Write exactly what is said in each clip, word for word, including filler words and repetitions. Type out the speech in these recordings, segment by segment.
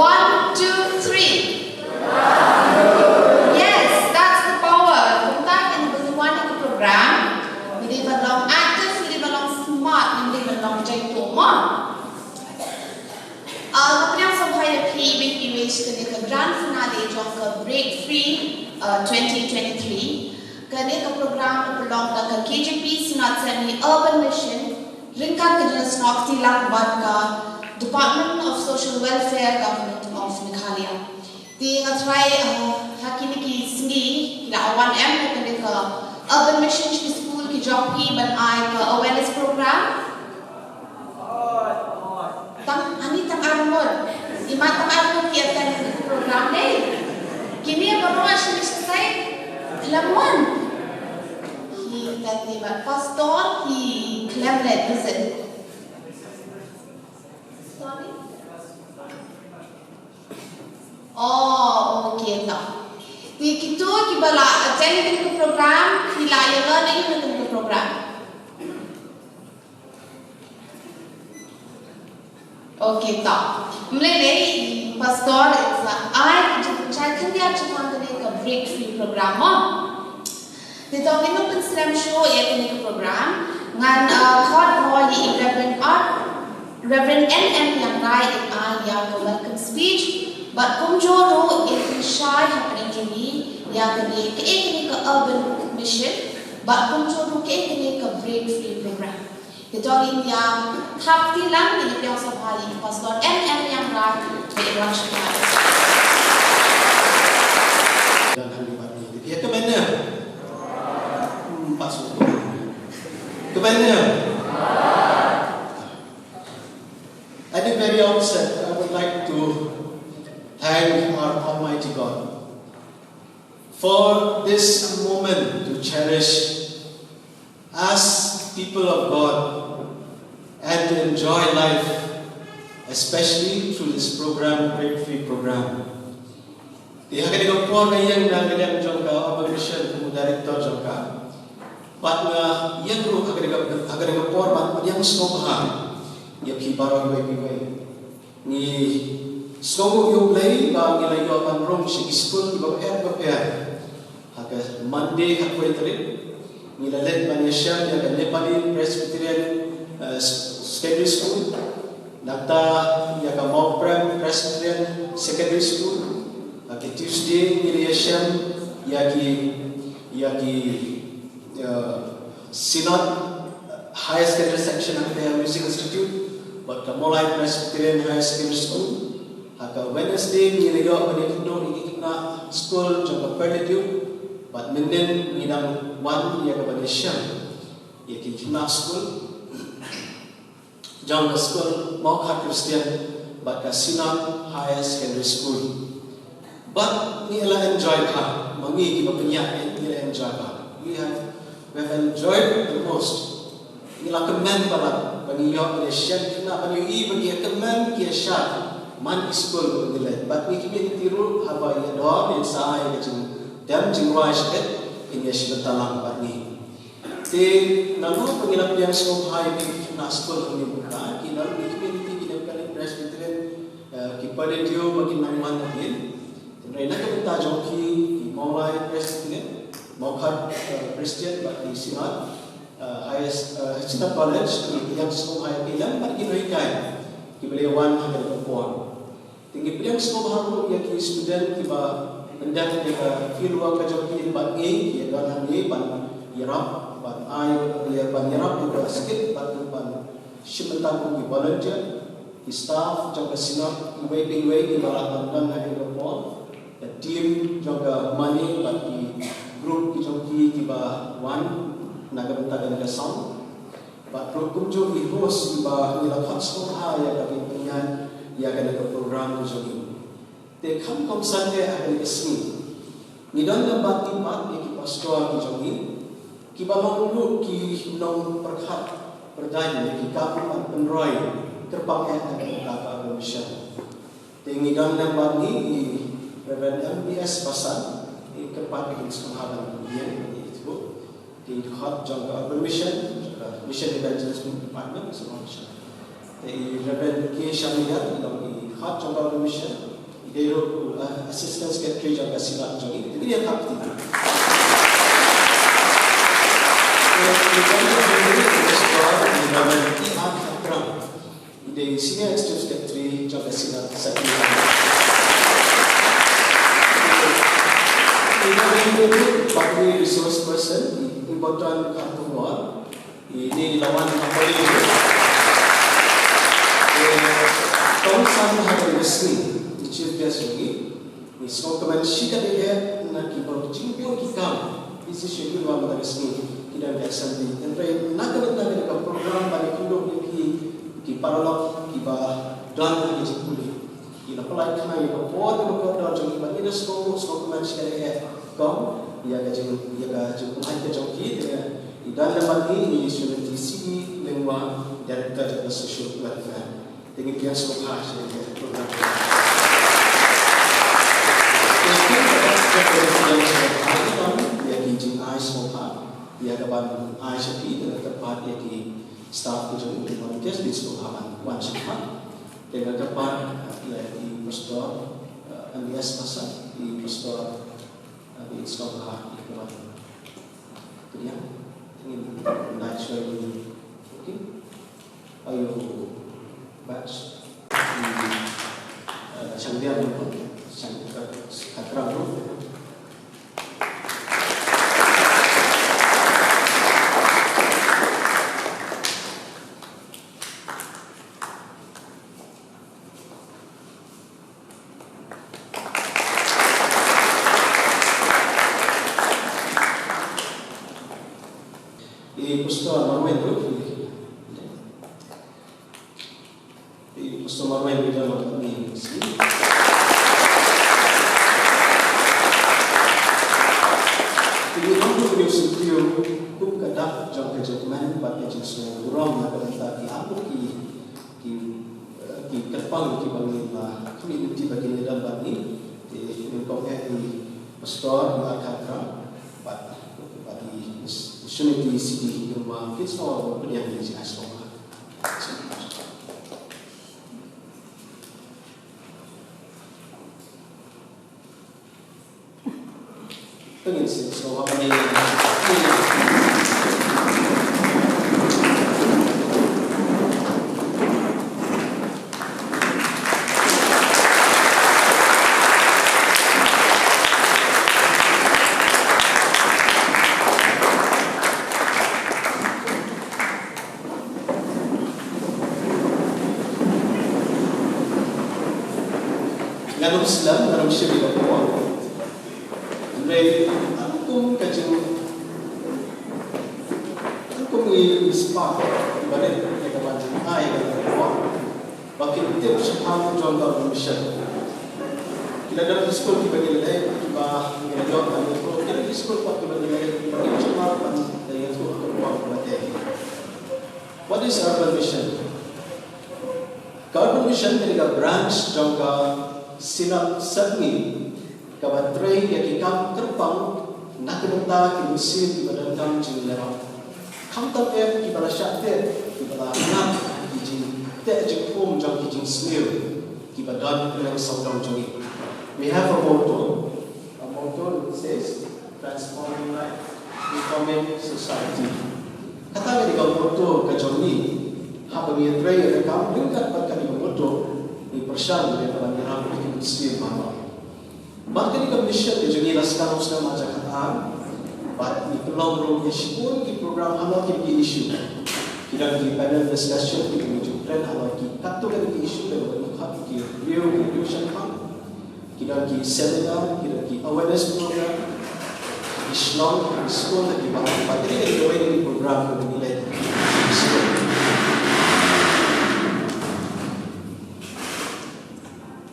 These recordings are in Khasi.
One, two, three. Yes, that's the power. Kumta kan ban wan ïa ka program. Ngi dei ban long active, ngi dei ban long smart, ngi dei ban long jaituh mo. Ah, nga pdiang sngewbha ïa phi ba phi wei sha kane ka grand finale jong ka Break Free, ah, twenty twenty-three. Kane ka program ka pynlong da ka K J P Synod Semi Urban Mission ryngkat ka jingïasnoh kti lang bad ka Department of Social Welfare, Government of Meghalaya. Te nga tharai, ah, ha kine ki sngi ki la wan em ha kane ka Urban Mission sha ki skul ki jong phi ban ai ka awareness program. Tang, ani tang arngut. Imat tang arngut ki attend program ne. Kine baroh shi shi sai khlem wan. Ki tang ni mat pastor ki khlem leit visit. Sorry. Oh, okay, tang. Te kito kiba la attend kine ki program, ki la ïa learn ïa kine ki program. Okay, to. Mynta lei, pastor, sa ai ki jingpynshai khyndiat shaphang kane ka Break Free program mo. Te to ngin ym pynslem shuh ïa kane ka program. Ngan, uh, khot mo ïa i Reverend R, Reverend N M Iangrai in ai ïa ka welcome speech. Bad kumjuh ruh in pynshai hapdeng jong ngi ïa kane, kaei kane ka urban mission. Bad kumjuh ruh kaei kane ka Break Free program. Te to ngin ïa thap kti lang, ngin ïa pdiang sngewbha ïa i Pastor M M Iangrai, ba in wan sha phi. Dang hangne bad ngi. Te phi ïa kmen ne? Hmm, pat sngewthuh. Kmen ne? At the very outset, I would like to thank our Almighty God for this moment to cherish as people of God and to enjoy life, especially through this program, Break Free program. Te ha kane ka por nga ïeng na ka liang jong ka Urban Mission kum u director jong ka. Bad nga ïeng ruh ha kane ka, ha kane ka por ban pdiang sngewbha ïa phi baroh iwei pa iwei. Ngi sngewnguh ïa U Blei ba ngi la ïoh ban rung sha ki skul kiba pher bapher. Ha ka Monday ha kawei tarik ngi la leit ban ïashem ïa ka Nepali Presbyterian, eh, Secondary School. Nangta ïa ka Mawprem Presbyterian Secondary School. Ha ka Tuesday ngi la ïashem ïa ki, ïa ki, eh, Synod Higher Secondary Section, ha ka Music Institute, bad ka Mawlai Presbyterian Higher Secondary School. Ha ka Wednesday ngi la ïoh ban ïakynduh ïa ki khynnah skul jong ka Pyrlith Youth, bad mynnin ngi dang wan ïa ka ban ïashem ïa ki khynnah skul jong ka skul Mawkhar Christian bad ka Synod Higher Secondary School. Bad ngi la enjoy bha, ma ngi kiba pynïaid ngi, ngi la enjoy bha. We have, we have enjoyed the most. Ngi la kmen palat ba ngi ïoh ban ïashem khynnah, ban ïohi ba ki ïa kmen ki ïa shad man ki skul ba ngi leit. Bad ngi kmen ïa ki ruh haba ïa don ïa sa ïa ka jingdem jingrwai shakit, kin ïa shim bynta lang bad ngi. Te nalor ba ngi la pdiang sngewbha ïa ki khynnah skul hangne mynta, ki nalor ngi kmen ïa ki Nepali Presbyterian, eh, ki Pyrlith Youth ba kin nang wan hadien. Hynrei na ka bynta jong ki, ki Mawlai Presbyterian, Mawkhar, eh, Christian bad ki Synod, eh, High, eh, Synod College, ngi pdiang sngewbha ïa ki lem bad ki nonghikai kiba la wan ha kane ka por. Te ngi pdiang sngewbha ruh ïa ki student kiba pyndep ïa ka field work ka jong ki bad ngi, ki ïa don hangne ban ïarap, ban ai, ïa ban ïarap ïa ka skit bad ban shim bynta kum ki volunteer, ki staff jong ka Synod, iwei pa iwei kiba lah ban don ha kane ka por, ka team jong ka Mane bad ki group ki jong ki kiba wan na ka bynta kane ka sound. Bad ruh kumjuh i host kiba ngi la khot sngewbha ïa ka ban pynïaid ïa kane ka program ka jong ngi. Te kham kongsan te ha kane ka sngi ngi don lem bad ki, bad ïa ki pastor ki jong ngi kiba long ruh ki nongpyrkhat pyrdaiñ ïa ki kam ban pynroi kyrpang eh ha kane ka Urban Mission. Te ngi don lem bad ngi i Reverend M B S Basan, i kyrpad ïa ki sngewbha ban ïeng ban ïathuh. Te i dkhot jong ka Urban Mission, jong ka Mission Evangelism Department, sngewbha ban shah. Te i Reverend K Shanmugam, i long i dkhot jong ka Urban Mission. Ïa ruh, uh, Assistant Secretary jong ka Synod jong ngi. Te ngin ïa thap kti. Ïa Senior Executive Secretary jong ka Synod Sacrament. Ïa Resource Person, ïa Botran Khartoum. Ine i la wan ha poi. Tong san ha ka sngi i chief guest jong ngi. Ngi sngewkmen shikatdei eh na ki bor jingpynbor ki kam. Busy schedule wa ha ka sngi ki don ka assembly. Hynrei na ka bynta ka program ba ngi kynduh ïa ki, ki paralok kiba don ha ki jingpule. Ki la pynlait khnang ïa ka por kaba kordor jong ngi bad ngi da sngewbha sngewkmen shikatdei eh kong ïa ka jing, ïa ka jingpynlait ka jong ki. Te i don lem bad ngi i Srimati C D Lyngwa, Director jong ka Social Welfare. Te ngin ïa sngewbha shikatdei eh kong. Ïa ki jingai sngewbha ïa ka ban ai sha phi, te kyrpad ïa ki staff ki jong ngi, ki volunteers, ki sngewbha ban wan sha phi. Te nga kyrpad ïa i Pastor, eh, Elias Pastor, i Pastor, eh, i Pastor ha i kyrpad. Te ïa ngin nai shoi ni. Okay. Ayo batch. I, eh, Shangdian, Shang, Khatram. I Pastor Marwin tu. I Pastor Marwin tu dalam ni. Ini mampu beliau sendiri kum kadak jong ka jong man bad ka jong semua orang nak minta di aku ki ki, eh, ki kyrpang kiba ngi la khmih lynti ba kin ïadon bad ngi. Te nyngkong eh i Pastor Mark Kharkram bad, bad i Srimati C D Lyngwa, kin sa pdiang ïa ki jingai sngewbha. Te ngin sa sngewbha ban ïa Ngan ym slem, ngan ym shim ïa ka por. Hynrei, kum ka jing, kum ngi, ngi spah ba dei ïa ka ban ai ïa ka por ba kin tip shaphang jong ka mission. Ki la don ki skul kiba ngi la leh, kiba ngi la ïoh ban ïoh, ki la don ki skul pat kiba ngi la leh, kiba ngi la ïoh ban ïoh ka por ba dei. What is Urban Mission? Ka Urban Mission ka dei ka branch jong ka Synod Sepngi kaba trei ïa ki kam kyrpang na ka bynta ki mynsiem kiba donkam jingleh. Khamtam eh kiba la shah teh, kiba la ngat ki jingteh jingkhum jong ki jingsniew kiba don ha sawdong jong ngi. We have a motto. A motto that says, "Transforming life, reforming society." Kata ka dei ka motto ka jong ngi. Haba ngi trei ïa ka kam ryngkat bad ka dei ka motto, ngi pyrshang ïa ka ban ïarap ïa ki mynsiem baroh. Bad ka dei ka mission ka jong ngi la skang u snem ar hajar khatar. Bad ngi pynlong ruh ïa shibun ki program halor ki issue. Ki don ki panel discussion kiba ngi ju plan halor ki katto katne ki issue kaba ngi khot ki riew, ki riew shaphrang. Ki don ki seminar, ki don ki awareness program. Ki shlong, ki skul, ki ba, ba ki don ki program kiba ngi leh.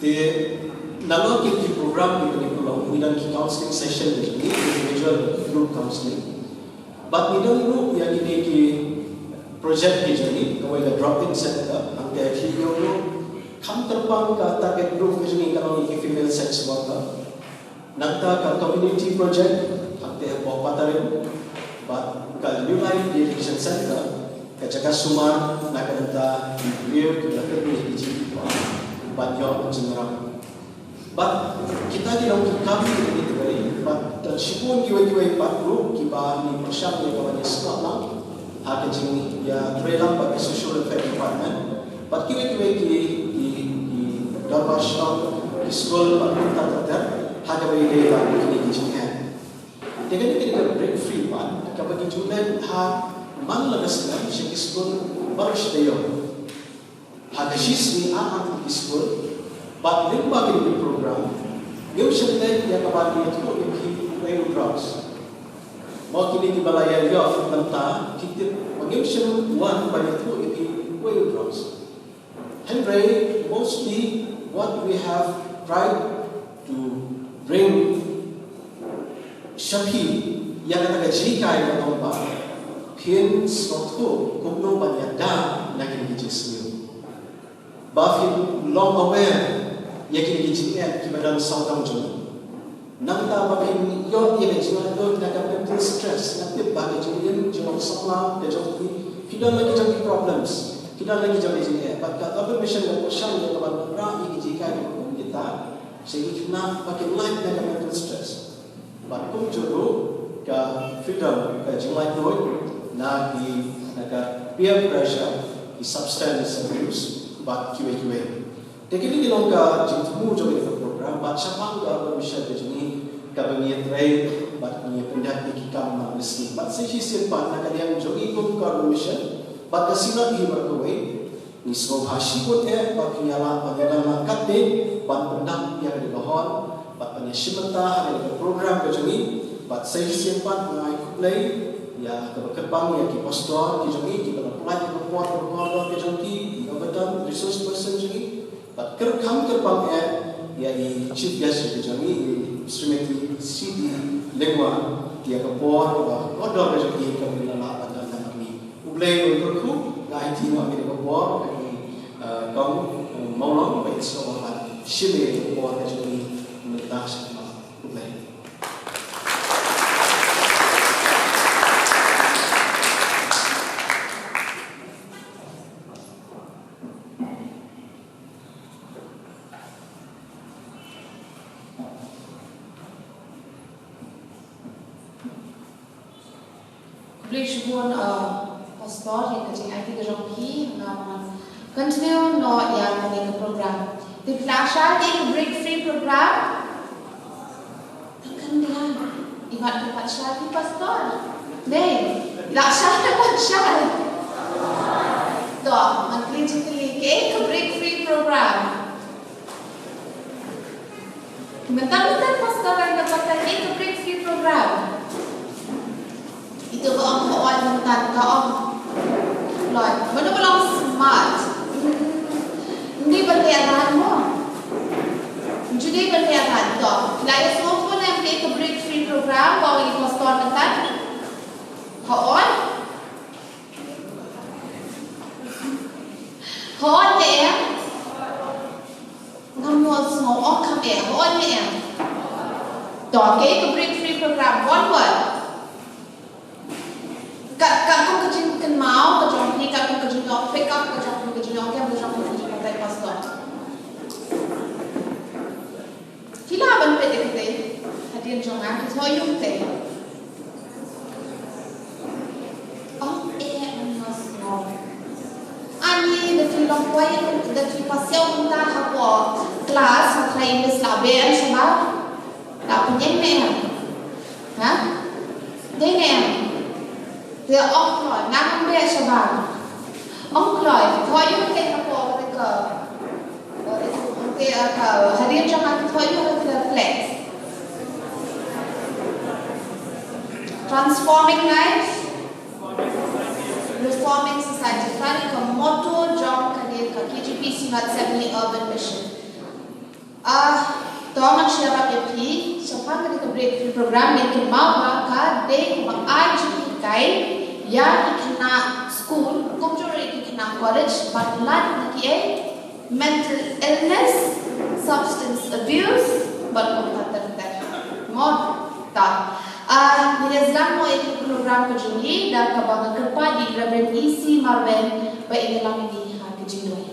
Te nalor ki, ki program kiba ngi pynlong, ngi don ki counseling session, ki individual group counseling. Bad ngi don ruh ïa kine ki project ki jong ngi, kawei ka drop-in center, hangta hi ïoh ruh. Kham kyrpang ka target group ka jong ngi ka long ki female sex worker. Nangta ka community project, hangta hapoh Patarim. Bad ka New Life Dedication Center, ka jaka sumar na ka bynta ki briew kiba la kynduh ïa ki jingkyrpang ban ïoh jingïarap. Bad kita ki long ki kam kiba ngi trei, bad don shibun kiwei kiwei pat ruh kiba ngi pyrshang ïa ka ban ïa sngap lang ha ka jingïatrei lang bad ka Social Welfare Department bad kiwei kiwei ki, ki, ki dorbar shnong, ki skul bad kumta ter ter ha kaba ïadei bad kine ki jingeh. Te kane ka dei ka break free pat kaba ngi ju leit ha man la ka snem sha ki skul baroh shi taïew. Ha ka shi sngi ar hajar ki skul bad lyngba kine ki program ngim shym leit ïa ka ban ïathuh ïa phi uei u drugs. Mo kine kiba la ïa ïoh mynta ki tip ba ngim shym wan ban ïathuh ïa phi uei u drugs. Hynrei mostly what we have tried to bring sha phi ïa kata ka jinghikai ka long ba phin sngewthuh kumno ban ïada na kine ki jingsniew. Ba phin long aware ïa kine ki jingeh kiba don sawdong jong ngi. Nangta ba phin ïoh ïa ka jinglaitluid na ka mental stress, nga tip ba ka jingim jinglong samla ka jong phi, phi don la ki jong ki problems, phi don la ki jong ki jingeh. Bad ka Urban Mission ka pyrshang ïa ka ban wanrah ïa ki jinghikai kiba kum kita sha ki khynnah ba kin lait na ka mental stress. Bad kumjuh ruh ka freedom, ka jinglaitluid na ki, na ka peer pressure, ki substance abuse bad kiwei kiwei. Te kine ki long ka jingthmu jong kane ka program bad shaphang ka Urban Mission ka jong ngi kaba ngi ïatrei bad ngi ïa pyndep ïa ki kam man ka sngi. Bad sa shisien pat na ka liang jong ngi kum ka Urban Mission bad ka Synod hi baroh kawei, ngi sngewbha shibun eh ba phin ïa lah ban ïa dang lah katne ban pyndap ïa kane ka hall bad ban ïa shim bynta ha kane ka program ka jong ngi. Bad sa shisien pat nga ai khublei ïa kaba kyrpang ïa ki pastor ki jong ngi kiba la pynlait ïa ka por kaba kordor ka jong ki, ki overtime resource person jong ngi. Bad kyrkhu kyrpang eh ïa i chief guest ka jong ngi, i Srimati C D Lyngwa, ïa ka por kaba kordor ka jong i kaba la lah ban don ha kane. U Blei un kyrkhu, nga aiti noh ïa ka por ha i, eh, kong, eh, Mawlong ba in sngewbha ban shim ïa ka por ka jong i mynta sha khmat. U Blei. Khublei shibun, uh, Pastor, ïa ka jingaiti ka jong phi, ngam nang continue noh ïa kane ka program. Te phi la shai ïa ka break free program? Tang kane ka, i mat ka pat shai phi Pastor? Dei, i la shai ka pat shai. To, ngan kylli jingkylli, kaei ka break free program? Mynta mynta Pastor Raina batai ïa ka break free program. Ito ba ong ka wan mynta ka ong. Loi, mano ba long smart? Ngi ban leh ran mo. Judi ban leh ran to. La ïa sngewthuh ne em ïa ka break free program ba ong i Pastor mynta? Ka wan. Hooid ne em? Ngam ïohsngew, ong kham eh, hooid ne em? To, kaei ka break free program, one word. Ka, ka kum ka jingkynmaw ka jong phi, ka kum ka jingïoh pick up ka jong phi, ka jingïoh kem ka jong phi, ka jingbatai pastor. Phi lah ban peit ïa kata, hadien jong nga, ki thoh ïa kata. Ong eh, ong ïohsngew. Ani da phi long quiet, da phi pasiaw kumta hapoh class, ha trai English la beh shabar. La pynïeng ne em? Ha? Dei ne em? Te ong kloi, nang beh shabar. Ong kloi, thoh ïa kata hapoh kata ka. Te, uh, ka, hadien jong nga ki thoh ïa ka flex. Transforming life, reforming society. Kane ka motto jong kane ka K J P Synod Seventy Urban Mission. Ah, to ngan share ïa phi shaphang kane ka break free program, ngan kynmaw ba ka dei kaba ai jinghikai ïa ki khynnah skul, kumjuh ruh ïa ki khynnah college, ban lait na kiei, mental illness, substance abuse, bad kumta ter ter. Mo, ta. Ah, ngi ïa sdang mo ïa ka program ka jong ngi da kaba nga kyrpad ïa i Reverend E C Marvin ba in ïalam ïa ngi ha ka jingduwai.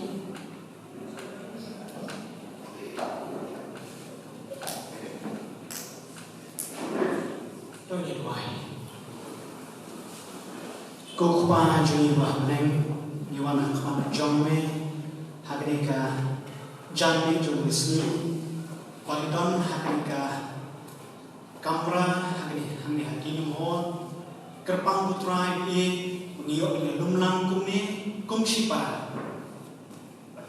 Ko Kpa jong ngi ba ha bneng, ngi wan ha khmat jong me ha kane ka janmiet jong ka sngi, ba ngi don ha kane ka kamra, ha kane, hangne ha Kingdom Hall. Kyrpang ko Trai ba ngi ïoh ban ïalum lang kumne kum shipara.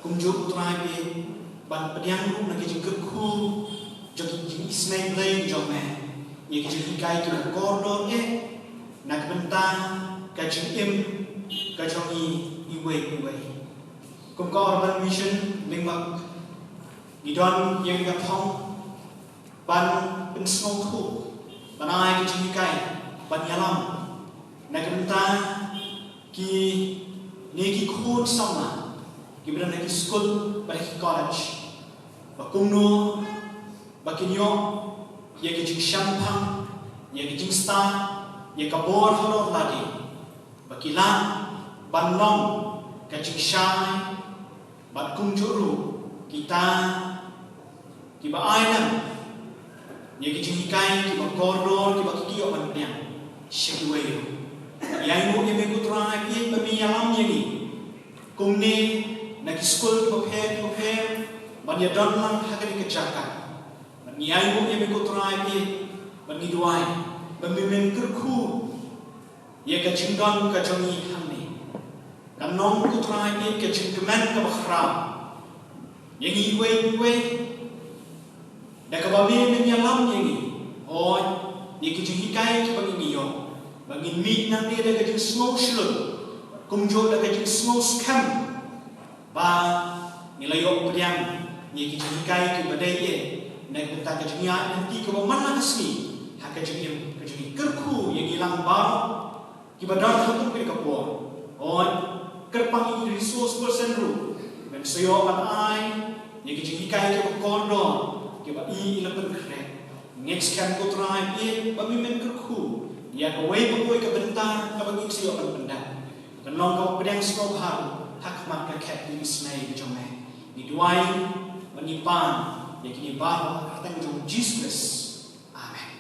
Kumjuh ko Trai ba ban pdiang ruh na ki jingkyrkhu jong ki jingisynei Blei jong me, ïa ki jinghikai kiba kordor eh na ka bynta ka jingim ka jong ngi iwei pa iwei. Kum ka Urban Mission Lyngba, ngi don ïa ka thong ban pynsngewthuh, ban ai ki jinghikai, ban ïalam na ka bynta kine ki khun samla kiba don ha ki skul bad ha ki college, ba kumno ba kin ïoh ïa ki jingshemphang, ïa ki jingstad, ïa ka bor halor lade, ba ki lah ban long ka jingshai, bad kumjuh ruh kita kiba ai lang ïa ki jinghikai kiba kordor kiba ki ïoh ban pdiang sha kiwei ruh. Ngi ainguh ïa me ko Trai ba me ïalam ïa ngi kumne na ki skul kiba pher kiba pher, ban ïadon lang ha kane ka jaka. Bad ngi ainguh ïa me ko Trai, bad ngi duwai ba me men kyrkhu ïa ka jingdon ka jong ngi hangne. Kan long ko Trai ka jingkmen kaba khraw ïa ngi iwei pa iwei, da kaba me men ïalam ïa ngi, hooid, ïa ki jinghikai kiba ngi ïoh, ba ngin mih nangne da ka jingsngew shlur, kumjuh da ka jingsngew skhem ba ngi la ïoh pdiang ïa ki jinghikai kiba dei eh na ka bynta ka jingïaid lynti kaba man la ka sngi ha ka jingim ka jong ngi. Kyrkhu ïa ngi lang baroh kiba don ha kum kane ka por. Hooid, kyrpang ïa ki resource person ruh, men sa ïoh ban ai ïa ki jinghikai kiba kordor kiba i i la pynkhreh. Ngeit skhem ko Trai ba me men kyrkhu ïa kawei pa kawei ka bynta kaba ngin sa ïoh ban pyndep, kan long kaba pdiang sngewbha ha khmat ka khet jingisynei ka jong me. Ngi duwai bad ngi pan ïa kine baroh ha ka kyrteng jong U Jisu Khrist. Amen.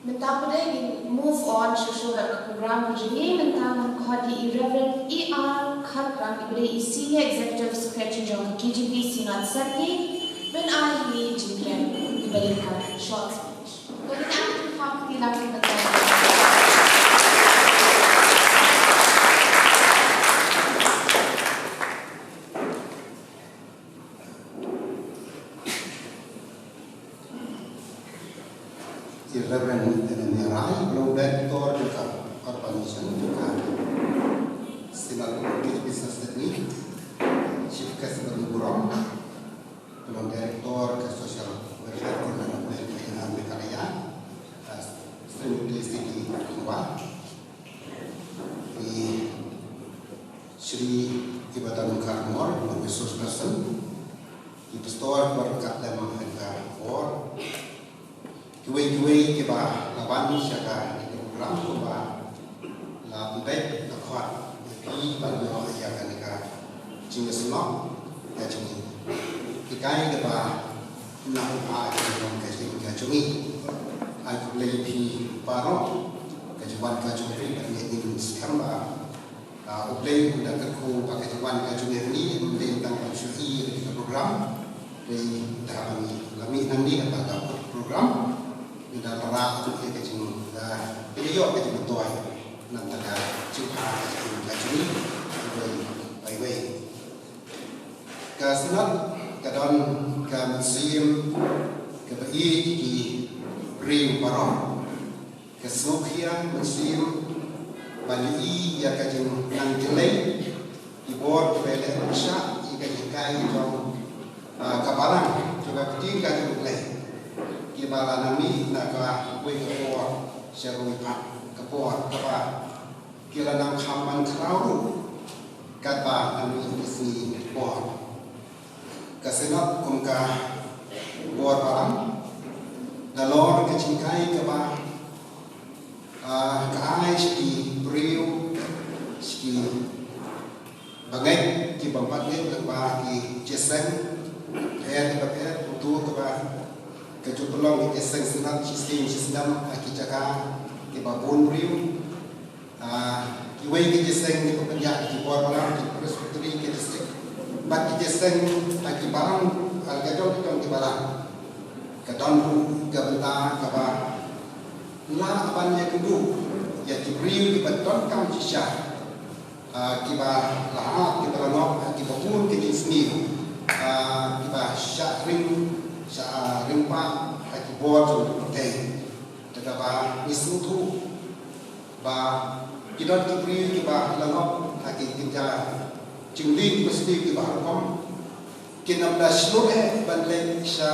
Mynta pat ngin move on shuh shuh bad ka program ka jong ngi. Mynta ngan khot ïa i Reverend E R Kharkam, iba dei i Senior Executive Secretary jong ka K J P Synod Sepngi, ban ai ïa ngi jingkren, iba dei ka short speech. Ko ngin ai ka jingkham kti lang mynta. I Reverend Anania Rai, ba long Director jong ka Urban Mission jong ka Synod K J P Synod Sepngi, Chief Guest ba dei burom, ba long Director ka Social Welfare Department of Meghalaya, Meghalaya, uh, Shrimati Siti Khanwa. I Shri Ibadan Kharmor, resource person, i pastor ba ryngkat lem ha ka por, kiwei kiwei kiba la wan sha ka program, kiba la pynbeit, la khot ïa phi ban ïoh ïa kane ka jingïaseng noh ka jong ngi. Hikai kaba na u pa ka jong ka jong ka jong ngi. Ai khublei ïa phi baroh ka jingwan ka jong phi, bad ngin skhem ba, ah, U Blei un da kyrkhu ba ka jingwan ka jong ngi hangne ym dei tang ban shu ïohi ïa ka program. Dei da ba ngi la mih nangne kata ka program, ngi da la rah ïa ka jing, da ïoh ka jingmyntoi na ka bynta ka jingpha ka jong ka jong ngi. Wei, wei, wei. Ka Synod ka don ka mynsiem kaba ïeit ïa ki briew baroh. Ka sngewkhia mynsiem ban ïohi ïa ka jingnang jlei, ki bor kiba leh pyrshah ïa ka jinghikai jong, ah, ka balang jong ka ktien ka jong U Blei, kiba la nang mih na kawei ka por sha kawei pat ka por, kaba ki la nang kham ban khraw ruh katba nang mih ki sngi bor. Ka Synod kum ka bor balang, nalor ka jinghikai kaba, ah, ka ai sha ki briew, sha ki Ba ngeit kiba pat ngeit lyngba ki jingïaseng pher kiba pher, uto kaba ka ju pynlong ki jingïaseng Synod shisien shisnem ha ki jaka kiba bun briew. Ah, kiwei ki jingïaseng kiba pynïaid ki bor balang, ki presbytery, ki district, bad ki jingïaseng ha ki balang, ha ka jong ka jong ki balang. Ka don ruh ka bynta kaba lah ban ïakynduh ïa ki briew kiba donkam shisha, ah, kiba la hap, kiba la ngop, ah, kiba bun ki jingsniew, ah, kiba shah ring, shah, ah, ring pah ha ki bor jong ka pyrthei. Te kaba ngi sngewthuh ba ki don ki briew kiba la ngop ha ki kynja jingleh kiba sniew kiba ha rukom, kin ym da shlur eh ban leit sha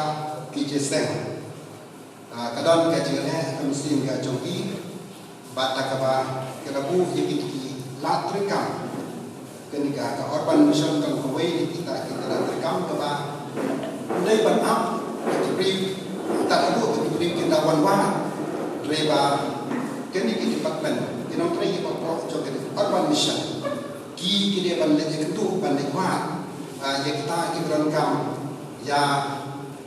ki jingïaseng. Ah, ka don ka jingleh ka mynsiem ka jong ki, bad da kaba ka la buh ïa ki, ki lad treikam. Kane ka, ka Urban Mission ka long kawei na kita ki lad treikam kaba dei ban ap ïa ki briew, tad haduh ba ki briew kin da wan wad. Hynrei ba kane ki department, ki nongtrei kiba pop jong ka Urban Mission, ki, ki dei ban leit ïakynduh, ban leit wad, ah, ïa kita kiba donkam ïa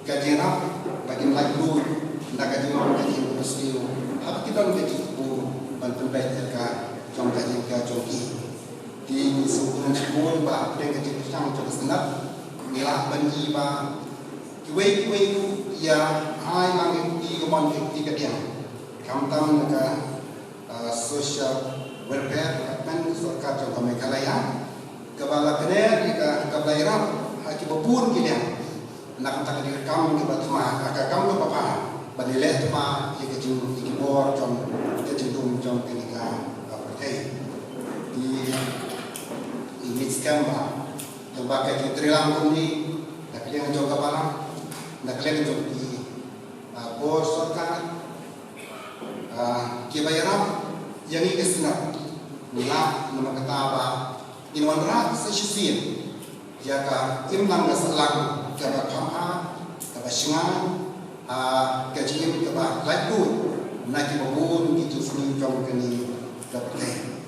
ka jingïarap ba kin laitluid na ka jinglong ka jingïasniew, haba ki don ka jingkyrkhu ban pynbeit ïa ka jong ka jingïaseng jong ki. Te ngi sngewthuh shibun ba hapdeng ka jingkyrshan jong ka Synod, ngi lah ban ïohi ba kiwei kiwei ruh ïa ai lang ïa ki, ka mon ïa ki kadiang, khamtam na ka, ah, Social Welfare Department ka sorkar jong ka Meghalaya, kaba la kynnoh ïa ka, kaba la ïarap ha kiba bun ki liang. Na ka bynta ka jingkam kaba thma, ka kam kaba bha, ban ïaleh thma ïa ka jing, ïa ki bor jong ka jingdum jong kane ka, ah, pyrthei. Te ngi ngeit skhem ba, jong ba ka jingtreilang kumne, na ka liang jong ka balang, na ka liang jong ki, ah, bor sorkar, ah, kiba ïarap ïa ngi ka Synod, ngi lah namar kata ba ngin wanrah sa shisien ïa ka imlang ka sahlang kaba kham bha, kaba shngaiñ, ah, ka jingim kaba laitluid na kiba bun ki jingsniew jong kane ka pyrthei.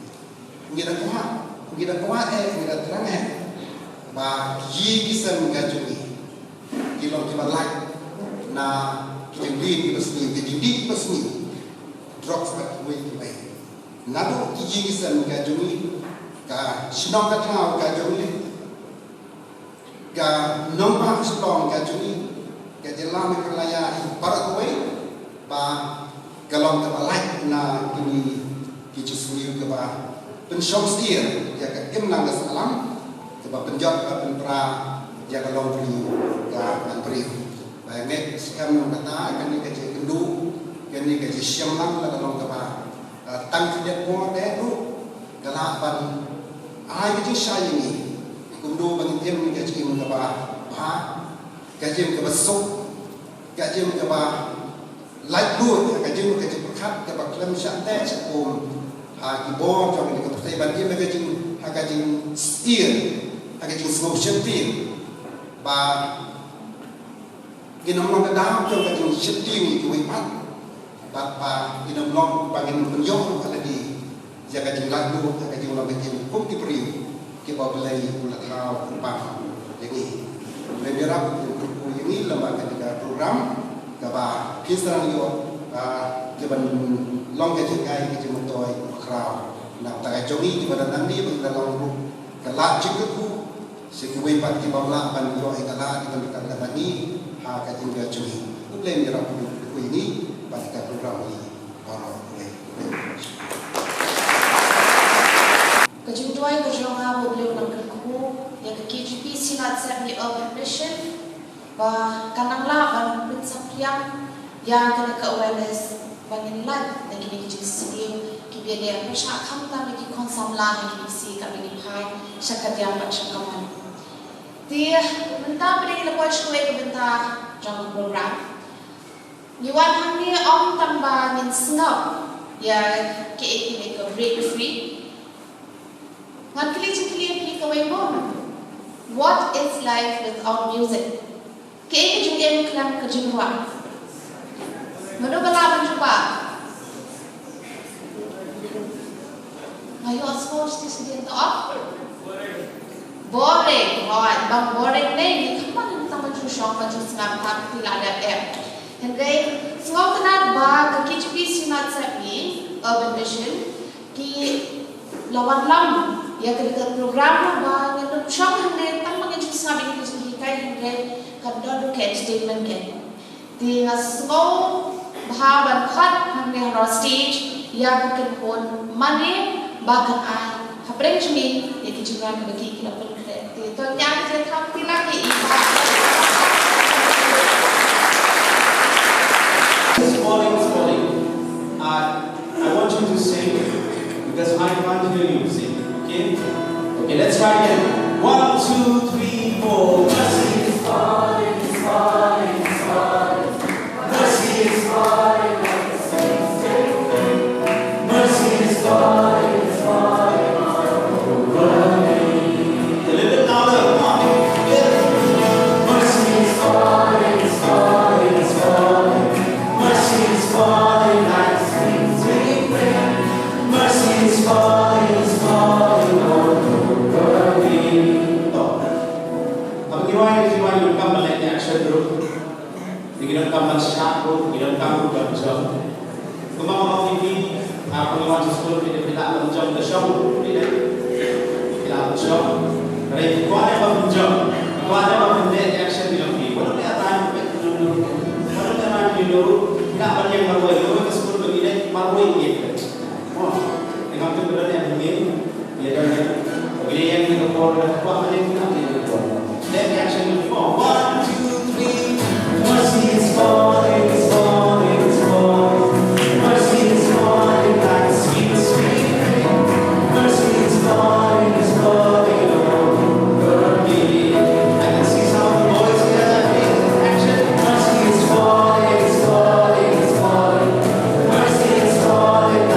Ngi da kwah, ngi da kwah eh, ngi da thrang eh ba ki ïing ki sem ka jong ngi ki long kiba lait na ki jingdih kiba sniew, ki jingdih kiba sniew, drugs bad kiwei kiwei. Naduh ki ïing ki sem ka jong ngi, ka shnong ka thaw ka jong ngi, ka nongbah Shillong ka jong ngi, ka jylla Meghalaya hi baroh kawei, ba ka long kaba lait na kine ki jingsniew, kaba pynshong syier ïa ka imlang ka sahlang, kaba pynjot, kaba pynpra ïa ka longbriew ka ban briew. Ba ngeit skhem namar kata kane ka jingkynduh, kane ka jingshemlang la ka long kaba, ah, tang khyndiat por de ruh ka lah ban ai ka jingshai ïa ngi kumno ba ngin im ka jingim kaba bha, ka jingim kaba suk, ka jingim kaba laitluid, ka jingim, ka jingpyrkhat kaba khlem shah teh shah kum ha ki bor jong kane ka pyrthei, ban im ha ka jing, ha ka jingsyier, ha ka jingsngew sheptieng. Ba ngin ym long ka daw jong ka jingsheptieng ïa kiwei pat, bad ba ngin ym long, ba ngin ym pynïoh ruh ha lade ïa ka jinglaitluid, ïa ka jinglong ka jingim kum ki briew kiba U Blei u la thaw kyrpang ïa ngi. U Blei un ïarap, un kyrkhu ïa ngi lyngba kane ka program kaba phi sdang ïoh, ah, kaban long ka jinghikai, ka jingmyntoi kaba khraw na ka bynta ka jong ngi kiba don nangne, ba ngi la long ruh ka lad jingkyrkhu sha kiwei pat kiba ym lah ban ïoh ïa ka lad ban ryngkat lem bad ngi ha ka jingim ka jong ngi. U Blei un ïarap, un kyrkhu ïa ngi bad ka program hi baroh. Ka jingduwai ka jong nga ba U Blei un nang kyrkhu ïa ka K J P Synod Sepngi Urban Mission, ba kan nang lah ban pynsaphriang ïa kane ka awareness, ba ngin lait na kine ki jingsniew kiba ïadei pyrshah khamtam ïa ki khun samla ha kine ki sngi kaba ngi phai sha ka diang bad sha ka mon. Te mynta pat ngi la poi sha kawei ka bynta jong ka program. Ngi wan hangne ym tang ba ngin sngap ïa kaei kane ka break free. Ngan kylli jingkylli ïa phi kawei mo. What is life without music? Kaei ka jingim khlem ka jingrwai? Mano ba lah ban jubab? Nga ïohsngew shisha shisha to. Boring, hooid, bang boring ne, ngi khlem tang ban shu shong ban shu sngap, tang te la dep dep. Hynrei sngewtynnat ba ka K J P Synod Sepngi Urban Mission ki la wanlam ïa kane ka program ba ngin ym shong hynrei tang ba ngin shu sngap ïa ka jinghikai, hynrei kan don ruh ka entertainment kein. Te nga sngewbha ban khot hangne ha stage ïa ka kynhun mane ba kan ai hapdeng jong ngi ïa ki jingrwai kiba ki ki la pynkhreh. Te to ïa ka jingthap kti lang ïa i. It's falling, it's falling. Uh, I want you to sing because I can't hear you sing. Okay? Okay, let's try again. One, two, three, four. Mercy is falling, it's falling, it's falling. Mercy is falling like a sweet, sweet rain. Mercy is falling, it's falling all over me. A little bit louder, come on. Yeah. Mercy is falling, it's falling, it's falling. Mercy is falling like sweet, sweet rain. Mercy is falling, it's falling all over me. Stop. Haba ngi rwai, ngi rwai, ngi donkam ban leh action group. Ngi donkam ban shah ruh, ngi donkam ruh ban jam. Kumba nga ong ïa phi, ha, phi wan sha skul, phi dei phi lah ban jam da shong ruh, phi dei phi lah ban jam. Hynrei phi kwah ne em ban jam, phi kwah ne em ban leh action ïa phi. Wat la rai phi, wat la rai phi ruh, phi lah ban ïeng marwei, marwei ka skul ba phi dei marwei ïeng. Mo, ïa ngam tip ba don ïa phi. Let me ask you for one, two, three. Mercy is falling, it's falling, it's falling. Mercy is falling like sweet, sweet rain. Mercy is falling, it's falling all over me. I can see some of the boys here. Action. Mercy is falling, it's falling, it's falling. Mercy is falling.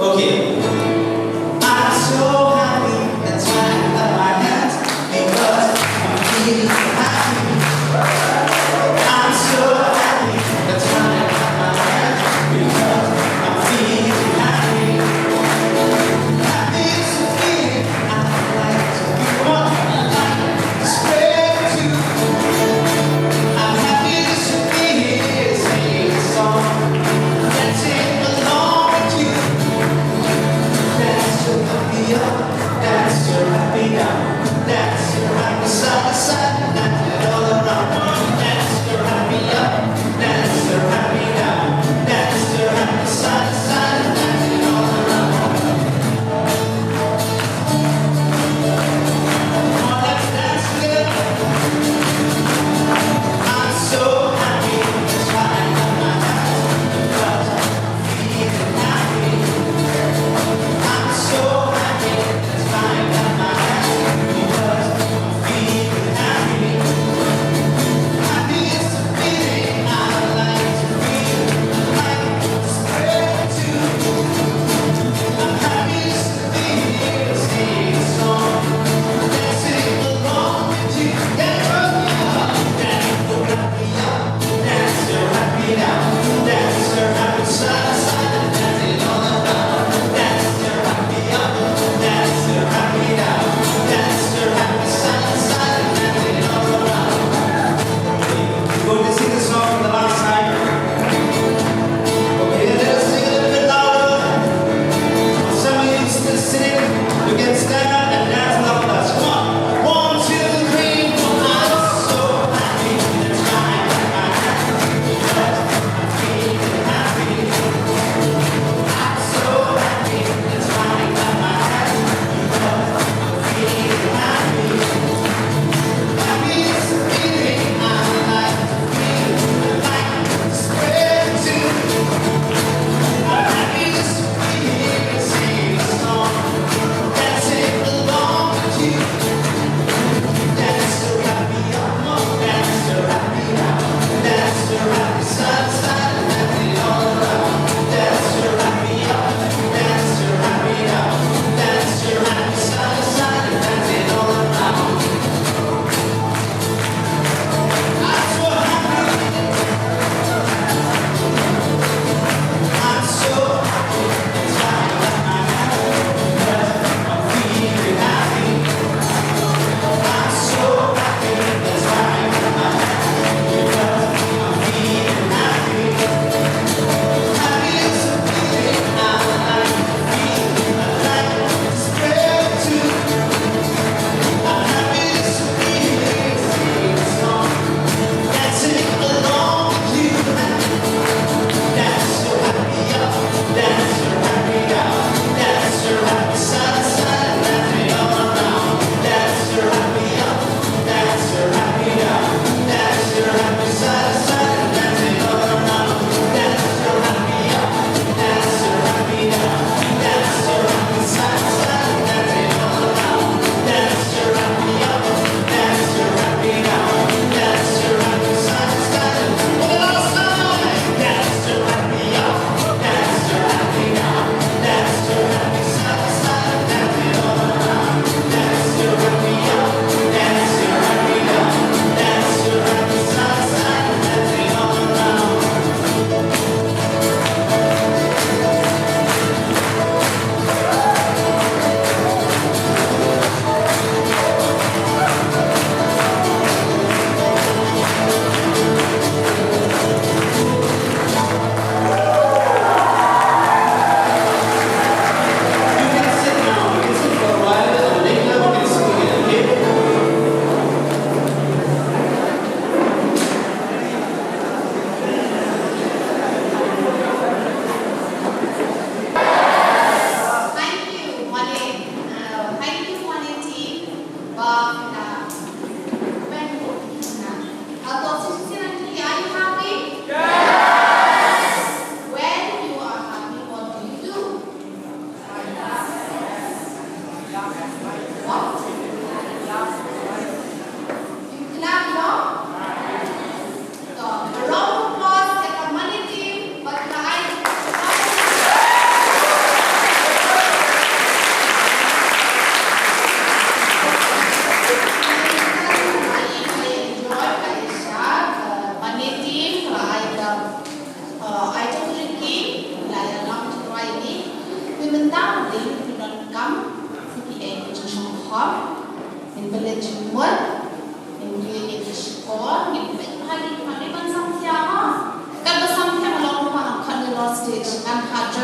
Okay. I'm so happy, that's why I clap my hands, because I'm feeling happy. I'm so happy, that's why I clap my hands, because I'm feeling happy. Happy is a feeling I like to be one, I like to spread it too. I'm happy just to be here, singing a song, dancing along with you.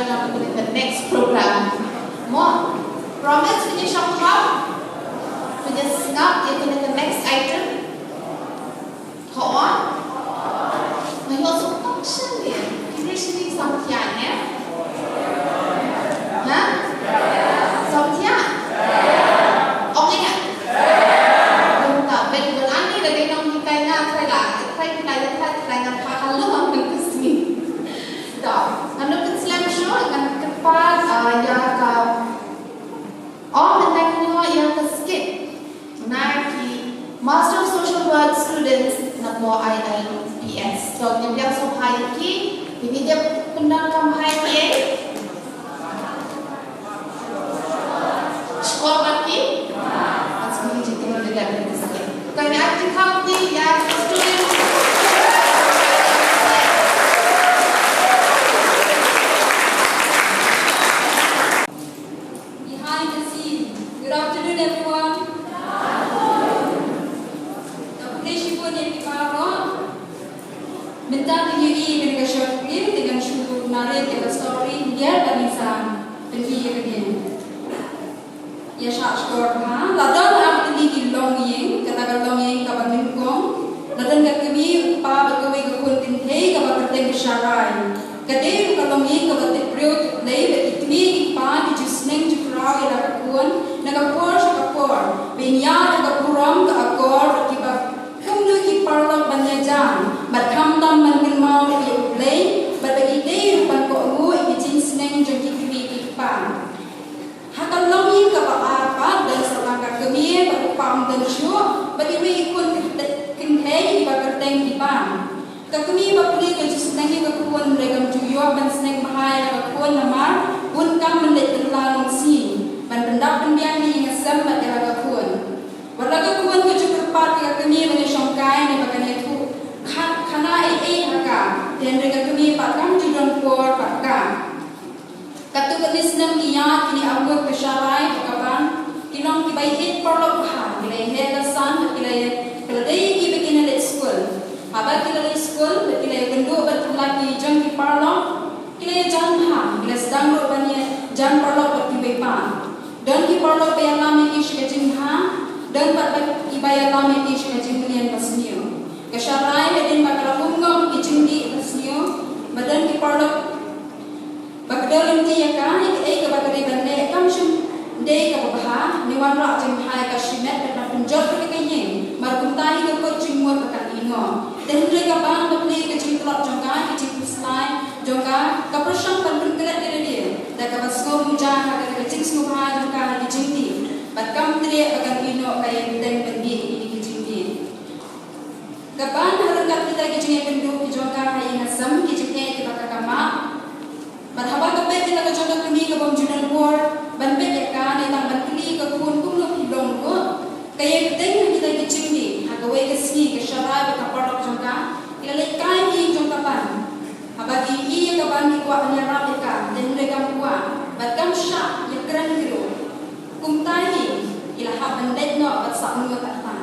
Ka next program. Mo, promise pynïasoh kham, pynïasngap ïa ka next item. Ho on. Ngi ïoh suk tong shen ïa ki briew shini samthiah ne? Ha? Samthiah? Ong ïa. Kumta, ben bun ani da dei nong hikai nga, trai la, trai hikai la, trai, trai nga, pha ka lum ang ka sngi. Da, ngan ïa pynslem shuh, ngan kyrpad, ah, ïa ka, oh, mynta ngi ïa ka skit na ki Master of Social Work students na Mawlai I L P S. So, ngin ïa sngewbha ïa ki, ngin ïa pyndonkam bha ïa ki. Shkor bad ki? Bad sngewbha ïa ki, ïa ki. Kan ïa ki, ïa ki students. Behind the scene. Good afternoon, everyone. Ka pule shibun ïa phi baroh. Mynta te ngi ïohi ïa kane ka short film, te ngan shu narrate ïa ka story, ngi ïa ka ngi sa pynmih ïa kane. Ïa shah shkor bha, la don ar tylli ki longïing, kata ka longïing kaba nyngkong, la don ka kmie, u kpa bad kawei ka khun kynthei kaba kyrteng ka Sharai. Ka dei ruh ka longïing kaba tip briew tip Blei, bad ki kmie ki kpa ki ju sneng ju khraw ïa la ka khun na ka por sha ka por, ban ïa da ka burom ka akor bad kiba kumno ki paralok ban ïajan, bad khamtam ban kynmaw ïa U Blei, bad ba ki dei ruh ban kohnguh ïa ki jingsneng jong ki kmie ki kpa. Ha ka longïing kaba ar pat, don sa tang ka kmie bad u kpa um don shuh, bad iwei i khun kynthei, kynthei iba kyrteng i Ban. Ka kmie ba pule ka ju sneng ïa ka khun, hynrei kam ju ïoh ban sneng bha ïa ka khun namar bun kam ban leit bylla nongsngi ban pyndap pynbiang ïa i ngasem bad ïa la ka khun. Wat la ka khun ka ju kyrpad ïa ka kmie ban ïashongkai ne ba kan ïathuh kha-, khana ei ei ha ka, te hynrei ka kmie pat kam ju don por bad ka. Katto katne snem ki ïaid kine arngut ka Sharai bad ka Ban ki long kiba ïeit paralok bha, ki la ïahet la san bad ki la ïa, ki la dei ïa ki ba kin leit skul. Haba ki la leit skul bad ki la ïakynduh bad la ki jong ki paralok, ki la ïajan bha, ki la sdang ruh ban ïajan paralok bad kiwei pat. Don ki paralok ba ïalam ïa ki sha ka jingbha, don pat ba kiba ïalam ïa ki sha ka jingmlien basniew. Ka Sharai hadien ba ka la bun ngop ki jingdih basniew, ba don ki paralok ba kdew lynti ïa ka, ïa kaei kaba ka dei ban leh kam shym dei kaba bha, ne wanrah jingbha ïa ka shimet, bad ban pynjot ruh ïa ka ïing, mar kumta hi ka kut jingmut ba kan ïehnoh. Te hynrei ka Ban ba plie ka jingtlot jong ka, ka jingpyslait jong ka, ka pyrshang ban pynklet ïa lade da kaba sngew muja ha kata ka jingsngewbha jong ka ha ki jingdih, bad kam treh ba kan ïehnoh ka ïa ka bteng ban dih ïa kine ki jingdih. Ka Ban ha ryngkat kita ki jingïakynduh ki jong ka ha ïing ha sem, ki jingeh kiba ka ka mad. Bad haba ka peit ïa la ka jong ka kmie ka bym ju don por ban peit ïa ka ne tang ban kylli ïa ka khun kumno phi long ruh, ka ïai bteng ha kita ki jingdih. Ha kawei ka sngi ka Sharai bad ka paralok jong ka ki la leit kai ha ïing jong ka Ban. Haba ki ïohi ïa ka Ban ki kwah ban ïarap ïa ka, te hynrei kam kwah bad kam shah ïakren hi ruh. Kumta hi ki la hap ban leit noh bad sah nud artat.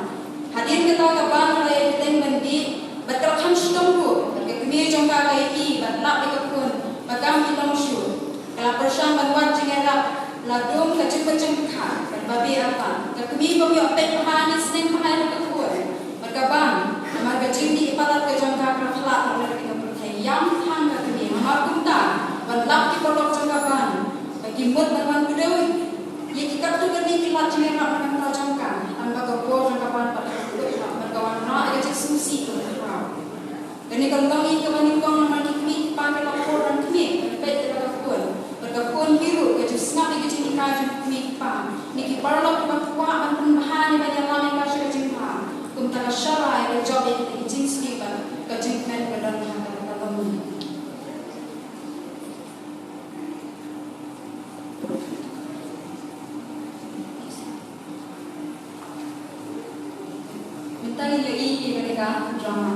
Hadien kata ka Ban ka la ïai bteng ban dih bad ka la kham shitom ruh, bad ka kmie jong ka ka ïohi bad lap ïa ka khun ba kam ïalong shuh. Ka la pyrshang ban wad jingïarap, la dum ka jingpynjah kha bad babe artat. Ka kmie bym ïoh peit bha ne sneng bha ïa ka khun bad ka Ban, namar ka jingdih palat ka jong ka ka la khlad noh na ka pyrthei. Ïam tang ka kmie, namar kumta ban lap ki paralok jong ka Ban ba ki mut ban wan kdew ïa ki katto katne ki lad jingïarap na ka bynta jong ka, tang ba ka bor jong ka Ban pat ka kut, bad ka wanrah ïa ka jingsngewsih ka khraw. Kane ka longïing kaba nyngkong namar ki kmie ki kpa ki la por ban khmih ban peit ïa la ka khun. Bad ka khun hi ruh ka ju sngap ïa ka jinghikai jong ki kmie ki kpa ne ki paralok kiba kwah ban pynbha ne ban ïalam ïa ka sha ka jingbha. Kumta ka Sharai ka jop ïa kita ki jingsniew bad ka jingkmen ka don ha kata ka longïing. Mynta ngin ïohi ïa kane ka drama.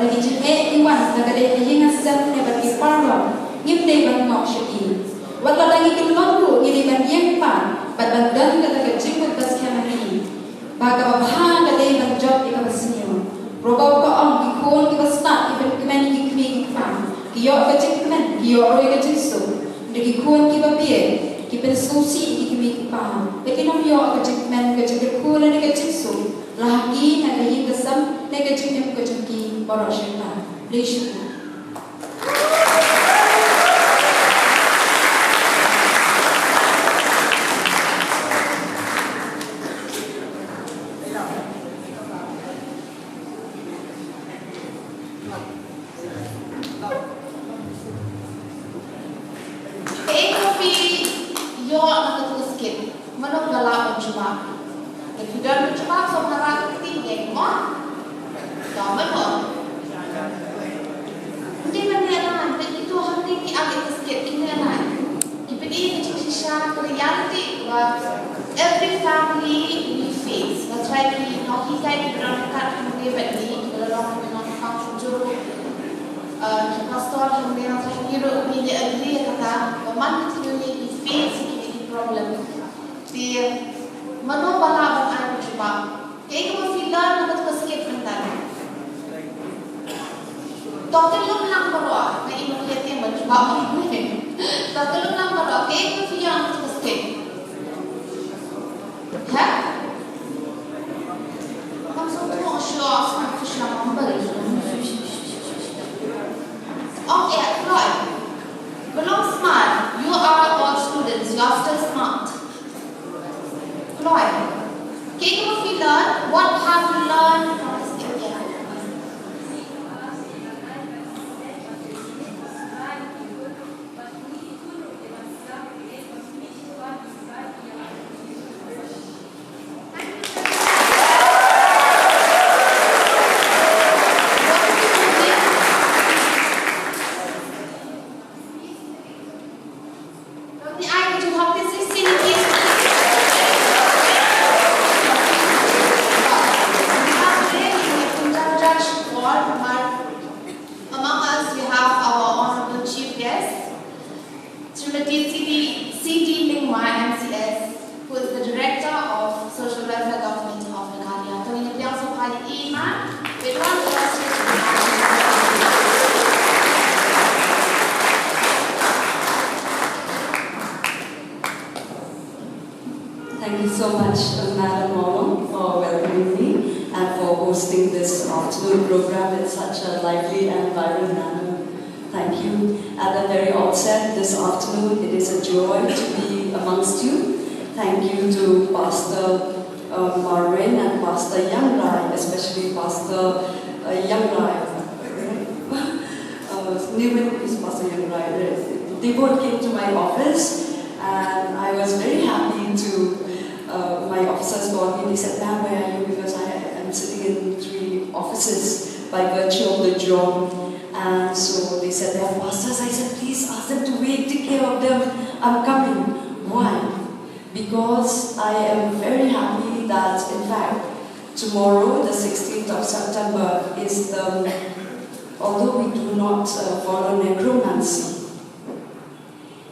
Ki jingeh ki wan na ka dei ka ïing ha sem ne bad ki paralok, ngim dei ban ngop sha ki. Wat la dang ngi kyllon ruh ngi dei ban ïeng pat bad ban don kata ka jingmut baskhem ha ngi. Ba kaba bha ka dei ban jop ïa kaba sniew. Proverb ka ong, ki khun kiba stad ki pynkmen ïa ki kmie ki kpa, ki ïoh ka jingkmen, ki ïoh ruh ïa ka jingsuk. Hynrei ki khun kiba bieit ki pynsngewsih ïa ki kmie ki kpa, te kin ym ïoh ka jingkmen, ka jingkyrkhu lane ka jingsuk, la ha ki, na ka ïing ka sem, ne ka jingim ka jong ki baroh shi katta. Khublei shibun. Kaei kaba phi ïoh na katu ka skit? Mano ba lah ban jubab? Lada phi don ban jubab, sngewbha rah ka kti ïa nga. Ka mano? Ym dei ban leh lai, peit kito hangne ki act ïa ka skit, kim leh lai. Ki pyni ka jingshisha, ka reality ba every family we face. That's why ki nonghikai kiba don ryngkat hangne bad ngi, kiba la long, kiba la long pang jur, uh, ki pastor hangne, that's why ngi ruh ngi agree ïa kata ba man ka jingim ngi face ïa ki problem. Te mano ba lah ban ai ka jubab? Kaei kaba phi learn na katu ka skit mynta? To kyllum lang baroh, nga ïohi ba phi ïa tieng ban jubab. To kyllum lang baroh, kaei kaba phi ïoh na katu ka skit? Ha? Kam sngewthuh shuh, sngewthuh shuh, sngewthuh shuh. Okay, Floyd. Ba long smart, you are all students, you are still smart. Floyd, kaei kaba phi learn? What have you learned from this area? Among us, we have our honorable chief guest, Srimati C D, C D Lingwa, M C S, who is the Director of Social Welfare, Government of Meghalaya. To ngin ïa pdiang sngewbha ïa i, ma. With one voice, Thank you so much, Madam Mawlong, for welcoming me and for hosting this afternoon program in such a lively and vibrant manner. Thank you. At the very outset, this afternoon, it is a joy to be amongst you. Thank you to Pastor, uh, Marvin and Pastor Young Rai, especially Pastor, uh, Young Rai. Uh, Newman is Pastor Young Rai. They both came to my office, and I was very happy to, uh, my officers called me. They said, "Ma'am, where are you?" Because I am sitting in three offices by virtue of the job. And so they said, "They are pastors." I said, "Please ask them to wait, take care of them. I'm coming." Why? Because I am very happy that, in fact, tomorrow, the sixteenth of September, is the, although we do not, uh, follow necromancy,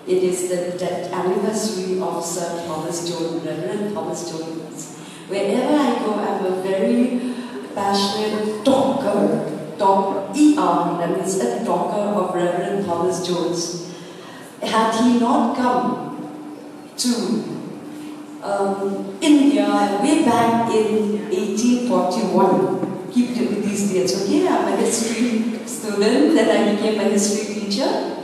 it is the death anniversary of Sir Thomas Jones, Reverend Thomas Jones. Wherever I go, I'm a very passionate talker, talk, E R, that means a talker of Reverend Thomas Jones. Had he not come to, um, India way back in eighteen forty-one, keep these dates, okay? I'm a history student, then I became a history teacher.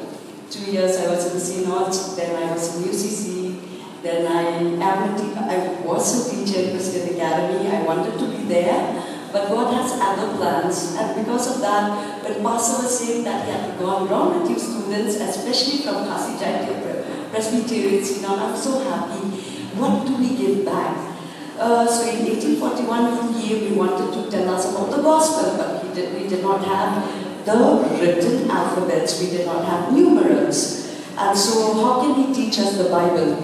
Two years I was in Synod, then I was in U C C, then I am a te-, I was a teacher in Christian Academy. I wanted to be there, but God has other plans, and because of that, when Pastor was saying that he had gone around with you students, especially from Khasi Jaintia Pre-, Presbyterian Synod, I'm so happy. What do we give back? Uh, so in eighteen forty-one he came, he wanted to tell us about the gospel, but he did, we did not have the written alphabets, we did not have numerals. And so how can he teach us the Bible?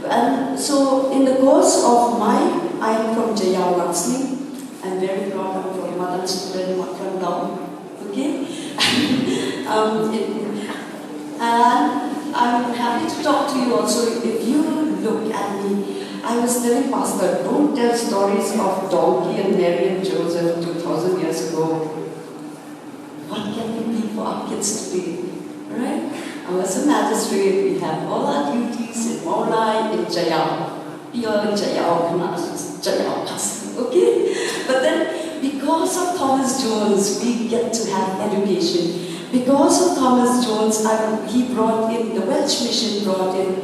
And so in the course of my, I'm from Jaïaw Langsning, I'm very proud, I'm from Madan Student, not from Down. Um, it, and I'm happy to talk to you also. If you look at me, I was telling Pastor, don't tell stories of donkey and Mary and Joseph two thousand years ago. What can we be for our kids today? Right? I was a magistrate, we have all our duties in Mawlai, in Jaiaw. Pure Jaiaw Khasi, Jaiaw Khasi, okay? But then, because of Thomas Jones, we get to have education. Because of Thomas Jones, I, he brought in, the Welsh Mission brought in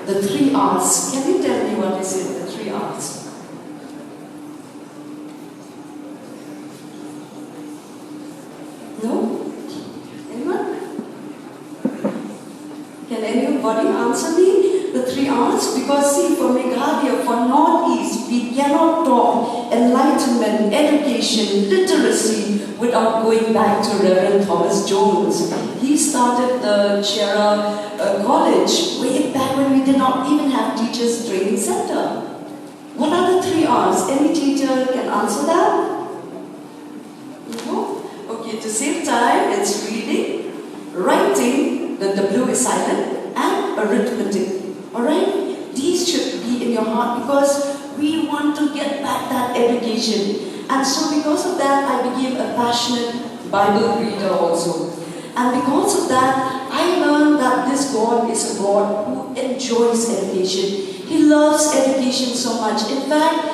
the three R's. Can you tell me what is it, the three R's? No? Anyone? Can anybody answer me? The three R's? Because see, for Meghalaya, for Northeast, we cannot talk enlightenment, education, literacy without going back to Reverend Thomas Jones. He started the Chera uh, College way back when we did not even have Teachers Training Center. What are the three R's? Any teacher can answer that? No? Okay, to save time, it's reading, writing, the W is silent, and arithmetic. Alright? These should be in your heart because we want to get back that education. And so, because of that, I became a passionate Bible reader also. And because of that, I learned that this God is a God who enjoys education. He loves education so much. In fact,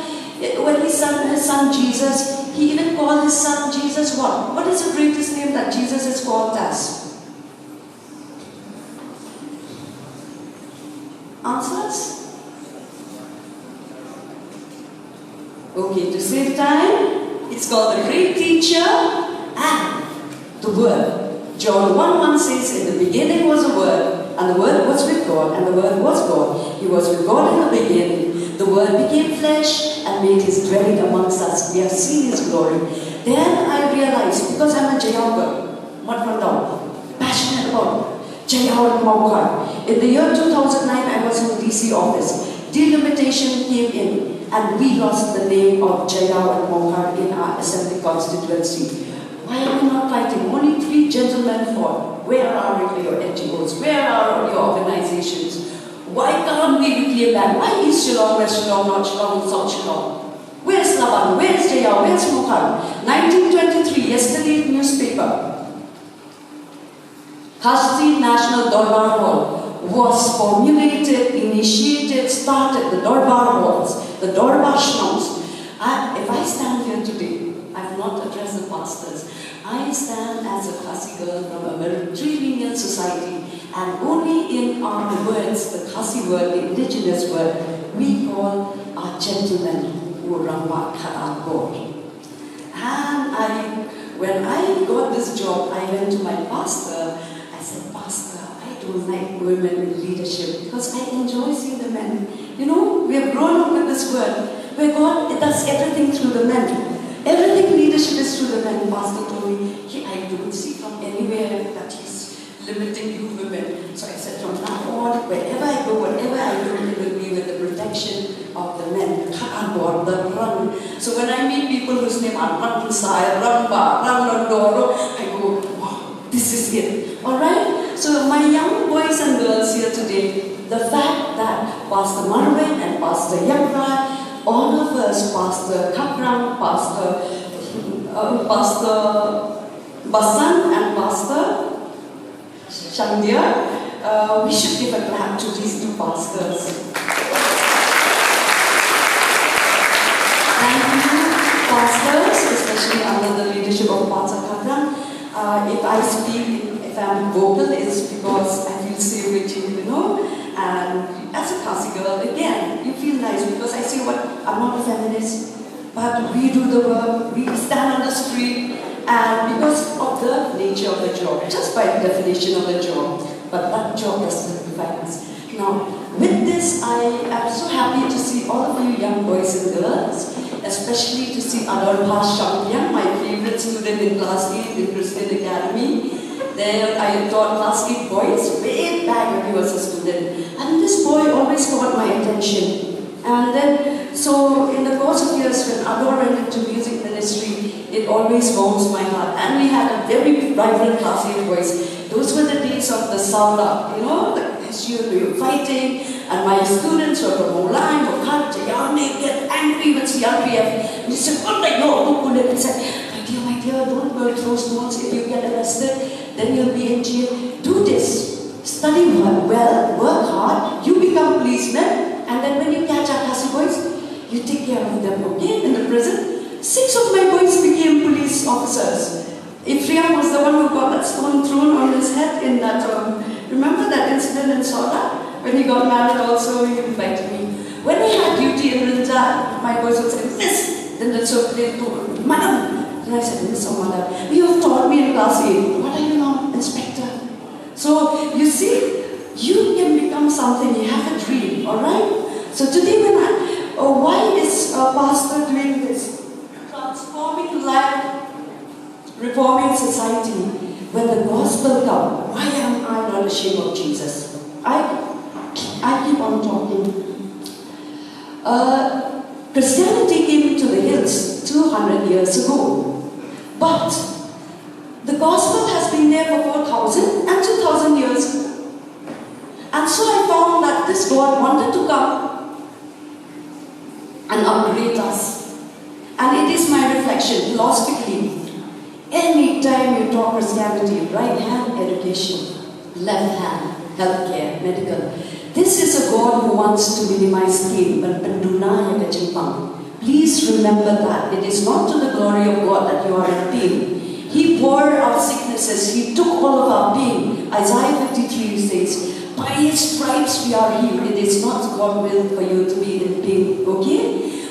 when he sent his son Jesus, he even called his son Jesus what? What is the greatest name that Jesus is called as? Answers? Okay, to save time, it's called the great teacher and the word. John one one says, in the beginning was the word, and the word was with God, and the word was God. He was with God in the beginning. The word became flesh and made his dwelling amongst us. We have seen his glory. Then I realized, because I'm a Jaiaw girl, Motmandong, passionate about Jaiaw and Mawkar. In the year two thousand nine, I was in the D C office. Delimitation came in, and we lost the name of Jaiaw and Mawkar in our assembly constituency. Why are we not fighting? Only three gentlemen fought. Where are your N G Os? Where are your organizations? Why can't we reclaim land? Why East Shillong, West Shillong, North Shillong, South Shillong? Where's Laban? Where's Jaiaw? Where's Mawkar? Nineteen twenty-three, yesterday newspaper. Khasi National Dorbar Hall was formulated, initiated, started, the Dorbar Halls, the Dorbar Shnongs. I, if I stand here today, I've not addressed the pastors. I stand as a Khasi girl from a matrilineal society, and only in our words, the Khasi word, the indigenous word, we call our gentlemen Uramba Khatar. And I, when I got this job, I went to my pastor. I said, Pastor, I don't like women in leadership because I enjoy seeing the men. You know, we have grown up with this word where God does everything through the men. Everything leadership is through the men. Pastor told me, he, I don't see from anywhere that he's limiting you women. So I said, from now on, wherever I go, whatever I do, it will be with the protection of the men. Kha bor, the rang. So when I meet people whose name are Rang Sai, Rang Ba, Rang Londoro, I go, wow, this is it. Alright? So my young boys and girls here today, the fact that Pastor Marvin and Pastor Yakrai, all of us, Pastor Kaprang, Pastor, uh, Pastor Basan and Pastor Shandia, uh, we should give a clap to these two pastors. Thank you, pastors, especially under the leadership of Pastor Kaprang. Uh, if I speak, if I'm vocal, it's because I feel safe with you, you know. And as a Khasi girl, again, you feel nice because I say what, I'm not a feminist. But we do the work, we stand on the street, and because of the nature of the job, just by the definition of the job, but that job doesn't define us. Now, with this, I am so happy to see all of you young boys and girls, especially to see Ador Pass Shangpiang, my favorite student in class eight in Christian Academy. There I taught class eight boys way back when he was a student. And this boy always caught my attention. And then, so in the course of years, when Ador went into music ministry, it always warms my heart. And we had a very Vibrant class eight boys. Those were the days of the Sawla, you know, the, as you know, you're fighting, and my students were from Mawlai, Mawkyrwat, Jaïaw, they get angry with C R P F. And they said, "What the hell?" They said, "My dear, my dear, don't go throw stones. If you get arrested, then you'll be in jail. Do this. Study well, well, work hard, you become policemen, and then when you catch our Khasi boys, you take care of them, okay, in the prison." Six of my boys became police officers. Ephraim was the one who got that stone thrown on his head in that, um, remember that incident in Sawla? When he got married also, he invited me. When he had duty in Rynjah, my boys would say, "Miss!" Then they'd say, "Madam!" Then I said, "Miss or madam? You have taught me in class eight. What are you now? Inspector." So, you see, you can become something. You have a dream, all right? So today when I, uh, why is a pastor doing this? Transforming life, reforming society. When the gospel come, why am I not ashamed of Jesus? I, I keep on talking. Uh, Christianity came into the hills two hundred years ago. But the gospel has been there for four thousand and two thousand years. And so I found that this God wanted to come and upgrade us. And it is my reflection, philosophically. Anytime you talk Christianity, right hand, education, left hand, healthcare, medical. This is a God who wants to minimize pain, ban pynduna ïa ka jingpang. Please remember that. It is not to the glory of God that you are in pain. He bore our sicknesses. He took all of our pain. Isaiah fifty-three says, "By his stripes we are healed." It is not God's will for you to be in pain. Okay?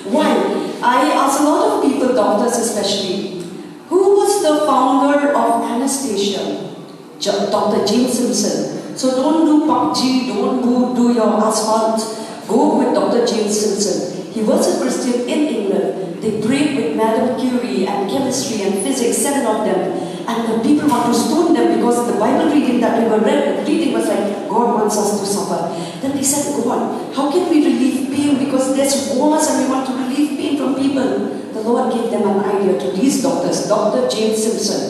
Why? I ask a lot of people, doctors especially, who was the founder of anesthesia? Doctor James Simpson. So don't do PUBG, don't go do your asphalt. Go with Doctor James Simpson. He was a Christian in England. They prayed with Madame Curie and chemistry and physics, seven of them. And the people want to stone them because the Bible reading that we were read, reading was like, "God wants us to suffer." Then they said, "God, how can we relieve pain? Because there's wars and we want to relieve pain from people." The Lord gave them an idea to these doctors, Doctor James Simpson,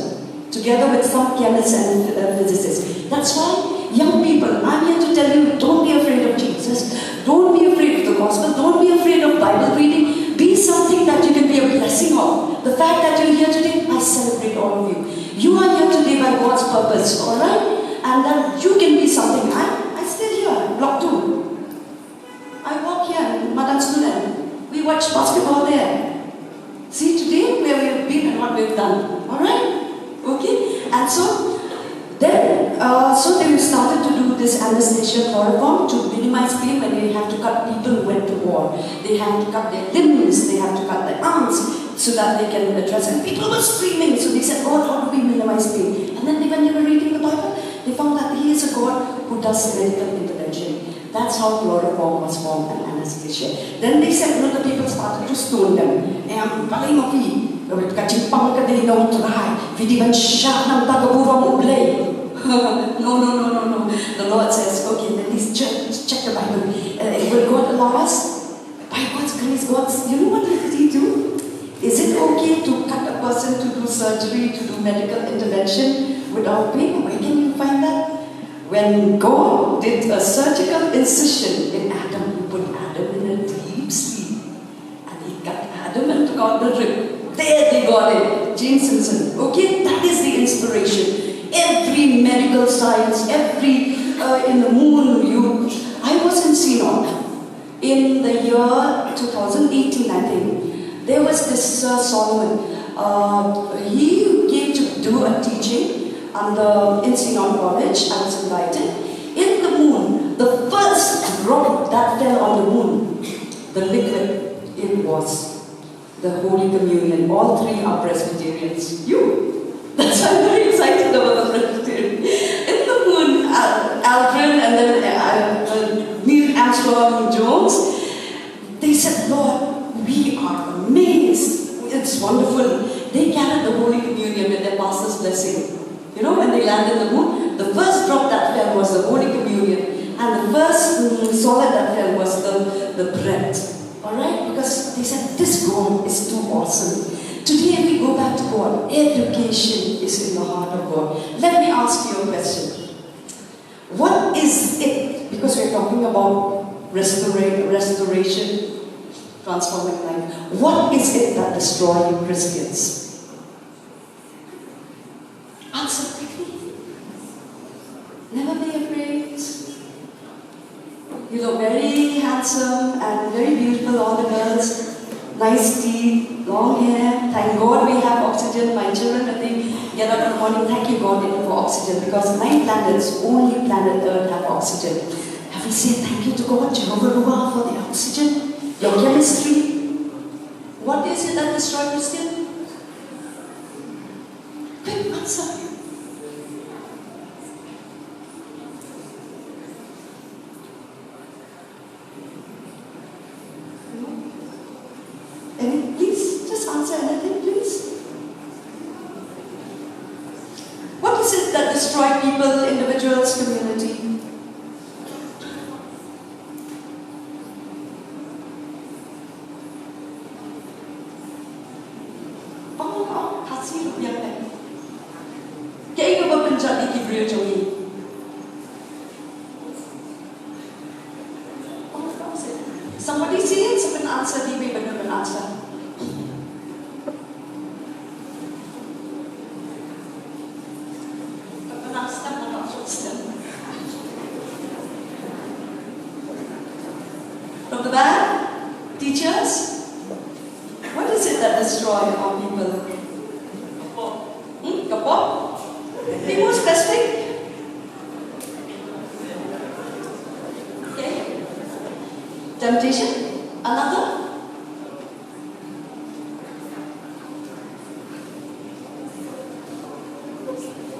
together with some chemists and uh, physicists. That's why, young people, I'm here to tell you, don't be afraid of Jesus. Don't be afraid of the gospel. Don't be afraid of Bible reading. Be something that you can be a blessing of. The fact that you're here today, I celebrate all of you. You are here today by God's purpose, all right? And that you can be something. I, I stay here, block two. I walk here, Madan Student. We watch basketball there. See today where we have been and what we have done. All right? Okay? And so, then, uh, so they started to do this anesthesia chloroform to minimize pain when they have to cut people who went to war. They have to cut their limbs, they have to cut their arms so that they can address. And people were screaming, so they said, "God, how do we minimize pain?" And then they, when they were reading the Bible, they found that He is a God who does medical intervention. That's how chloroform was formed and anesthesia. Then they said, you know, the people started to stone them. "Em, balei ma phi? Ka jingpang ka dei na U Trai. Phi dei ban shah na ka bynta ka burom U Blei." No, no, no, no, no. The Lord says, "Okay, let me check, check the Bible. Uh, will God allow us?" By God's grace, God's, you know what did He do? Is it okay to cut a person, to do surgery, to do medical intervention without pain? Where can you find that? When God did a surgical incision in Adam, He put Adam in a deep sleep. And He cut Adam and took out the rib. There they got it. James Simpson. Okay, that is the inspiration. Every medical science, every uh, in the moon, you. I was in Synod in the year two thousand eighteen, I think. There was this Sir Solomon. Uh, he came to do a teaching on the in Synod College. I was invited. In the moon, the first drop that fell on the moon, the liquid, it was the Holy Communion. All three are Presbyterians. You. That's why I'm very excited about the Presbyterian. In the moon, Al- Aldrin and then uh, uh, Neil Armstrong Jones, they said, "Lord, we are amazed. It's wonderful." They carried the Holy Communion with their pastor's blessing. You know, when they landed the moon, the first drop that fell was the Holy Communion, and the first mm, solid that fell was the, the bread. All right? Because they said, "This God is too awesome." Today we go back to God. Education is in the heart of God. Let me ask you a question. What is it? Because we're talking about restora- restoration, transforming life. What is it that destroys Christians? Answer quickly. Never be afraid. You look very handsome and very beautiful, all the girls. Nice teeth, long hair. Thank God we have oxygen. My children, when they get up in the morning, thank you, God, for oxygen, because nine planets, only planet Earth have oxygen. Have we said thank you to God, Jehovah Ruah, for the oxygen, your chemistry? What is it that destroys Christian? Quick answer. No? Any, please, just answer anything, please. What is it that destroys people, individuals, community? Oh, oh, Khasi ruh biang dei. Kaei kaba pynjot ïa ki briew jong ngi? Somebody say, sa pyn answer, di ba pyn answer. From the back, teachers, what is it that destroy our people? Hmm? Ka pop? Be more specific. Okay. Temptation? Another?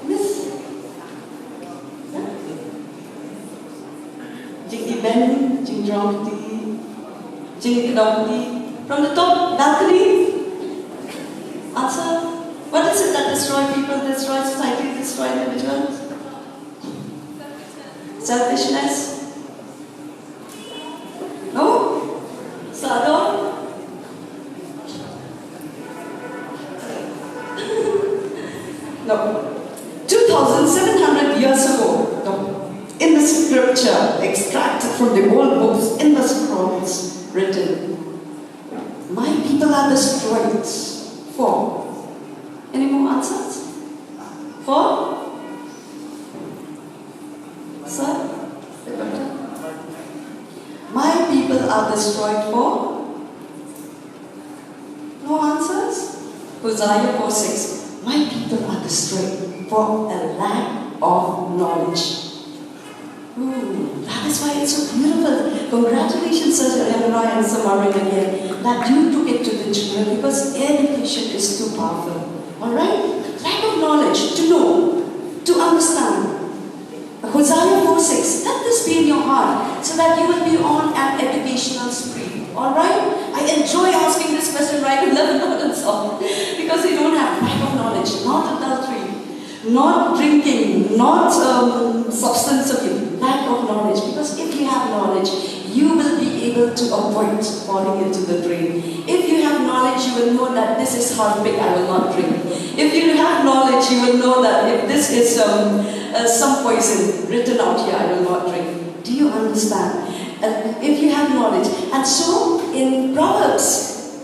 Miss? Jingibeiñ, jingjrong kti, jingkdew kti. From the top balcony. Answer. What is it that destroy people, destroy society, destroy individuals? Selfishness. No? Sodom? No. Two thousand seven hundred years ago, no, in the scripture, extracted from the old books, in the scrolls, written, "My people are destroyed for." Any more answers? For? Sir? "My people are destroyed for." No answers? Hosea four six. "My people are destroyed for a lack of knowledge." Ooh, that is why it's so beautiful. Congratulations, Sir Jeremiah and Sir Maureen again, that you took it to the children, because education is too powerful. Alright? Lack of knowledge, to know, to understand. Hosea four six, let this be in your heart so that you will be on an educational spree. Alright? I enjoy asking this question right eleven hours off because they don't have lack of knowledge, not adultery, not drinking, not um, substance abuse, lack of knowledge. Because if you have knowledge, you will be able to avoid falling into the drain. If you have knowledge, you will know that this is harpic, I will not drink. If you have knowledge, you will know that if this is um, uh, some poison written out here, I will not drink. Do you understand? And if you have knowledge, and so in Proverbs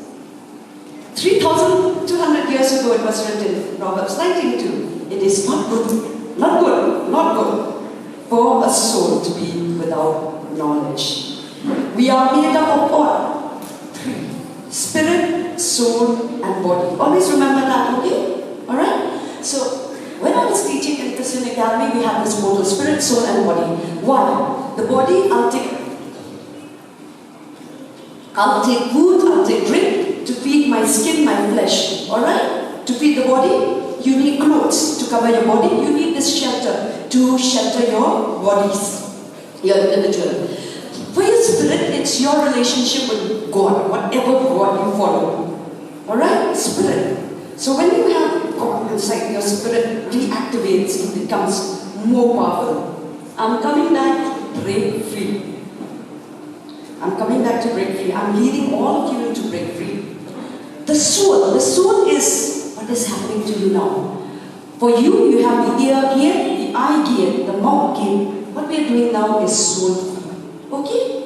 three thousand two hundred years ago, it was written, Proverbs nineteen two. It is not good, not good, not good for a soul to be without knowledge. We are made up of what? Three. Spirit, soul, and body. Always remember that, okay? Alright? So, when I was teaching in Christian Academy, we had this motto, spirit, soul, and body. Why? The body, I'll take, I'll take food, I'll take drink to feed my skin, my flesh. Alright? To feed the body, you need clothes to cover your body, you need this shelter to shelter your bodies. Your individual. For your spirit, it's your relationship with God, whatever God you follow. Alright? Spirit. So when you have God inside, your spirit reactivates, it becomes more powerful. I'm coming back to break free. I'm coming back to break free. I'm leading all of you into break free. The soul, the soul is what is happening to you now. For you, you have the ear gate, the eye gate, the mouth gate. What we are doing now is soul feed. Okay?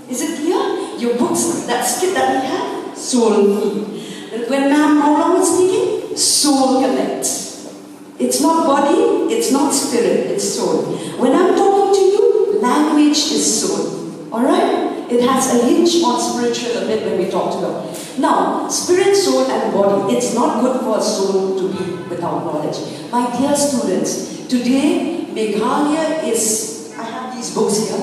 Is it clear? Your books, that skit that we have, soul feed. When Ma'am Mawlong was speaking, soul connect. It's not body, it's not spirit, it's soul. When I'm talking to you, language is soul. Alright? It has a hinge on spiritual a bit when we talk to them. Now, spirit, soul, and body, it's not good for a soul to be without knowledge. My dear students, today, Meghalaya is, I have these books here.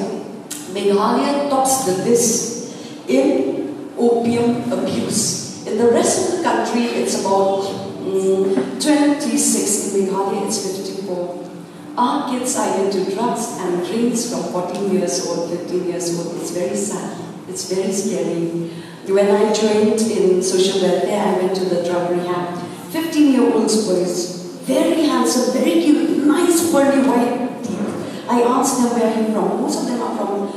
Meghalaya tops the list in opium abuse. In the rest of the country, it's about mm, twenty-six. In Meghalaya, it's fifty-four. Our kids are into drugs and drinks from fourteen years old, fifteen years old. It's very sad. It's very scary. When I joined in social welfare, I went to the drug rehab. Fifteen-year-old boys, very handsome, very cute, nice pearly white teeth. I asked them, "Where are you from?" Most of them are from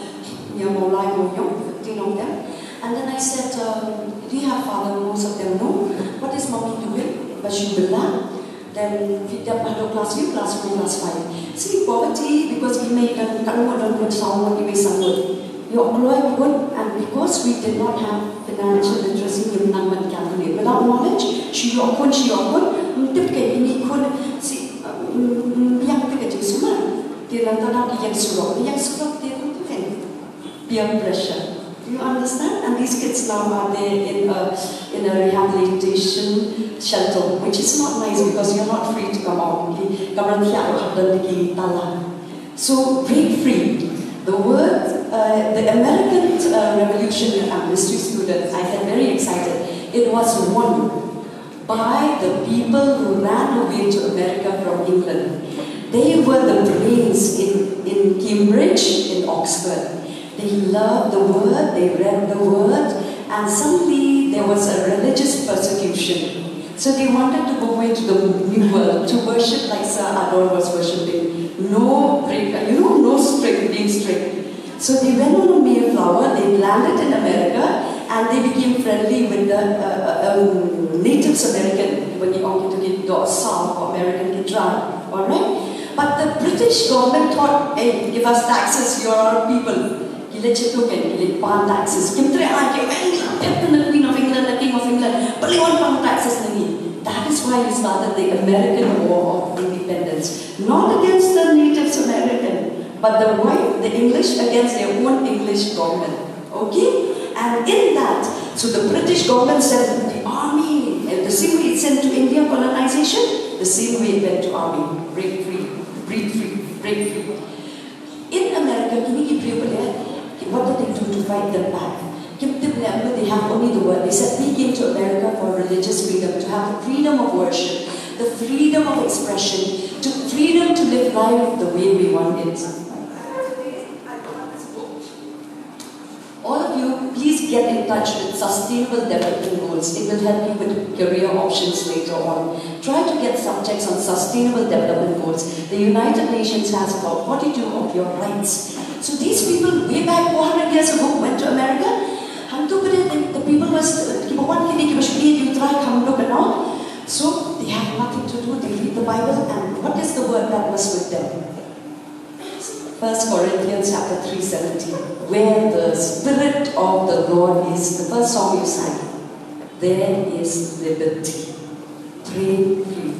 near Mawlai, Mawiong, fifteen of them. And then I said, um, "Do you have father?" Most of them, "No." "What is mommy doing?" Ba shu bylla. Then feed them, ba haduh class five, class four, class five. See, poverty, because iwei i don katno ngut, don kut saw ngut, iwei i san ngut. Ïoh kloi kut, and because we did not have financial literacy, ngim nang ban calculate. Without knowledge, shu ïoh khun, shu ïoh khun, ym tip kein ine i khun, si, ym, ym biang te ka jingsumar. Te nangta da ki ïeng surok, ki ïeng surok te kumtu kein. Peer pressure. Do you understand? And these kids now are there in a, in a rehabilitation shelter, which is not nice because you're not free to come out. Ki kamra thiah ruh hap don ki tala. So break free. The word, uh, the American uh, Revolution, I'm a history student, I get very excited. It was won by the people who ran away to America from England. They were the brains in, in Cambridge, in Oxford. They loved the word, they read the word, and suddenly there was a religious persecution. So they wanted to go into the new world to worship like Sir Adon was worshipping. No break, you know, no strict, being strict. So they went on a Mayflower, they landed in America, and they became friendly with the uh, uh, um, natives American, when you ong to get the South American ki tribe, all right? But the British government thought, hey, give us taxes, you're our people. Ki leit sha token, ki leit pan taxes. Kim treh ai ki, hey, pep na Queen of England, the King of England, balei wan pan taxes na ngi. That is why we started the American War of Independence. Not against the natives American, but the white, the English against their own English government. Okay? And in that, so the British government sent the army, and the same way it sent to India colonization, the same way it went to army. Break free, breathe free, break free. In America, kine ki briew ba leh, what did they do to fight them back? Kim tip leh, they have only the word. They said, "We came to America for religious freedom, to have the freedom of worship, the freedom of expression, to freedom to live life the way we want it." All of you, please get in touch with Sustainable Development Goals. It will help you with career options later on. Try to get subjects on Sustainable Development Goals. The United Nations has about forty-two of your rights. So these people, way back four hundred years ago, went to America. Hangtu ba the, the people was, uh, ki ba wan kine ki ba shu ïa, you try, come look and all. So they have nothing to do. They read the Bible, and what is the word that was with them? First Corinthians chapter three seventeen, "Where the Spirit of the Lord is," the first song you sang, "there is liberty." Break free.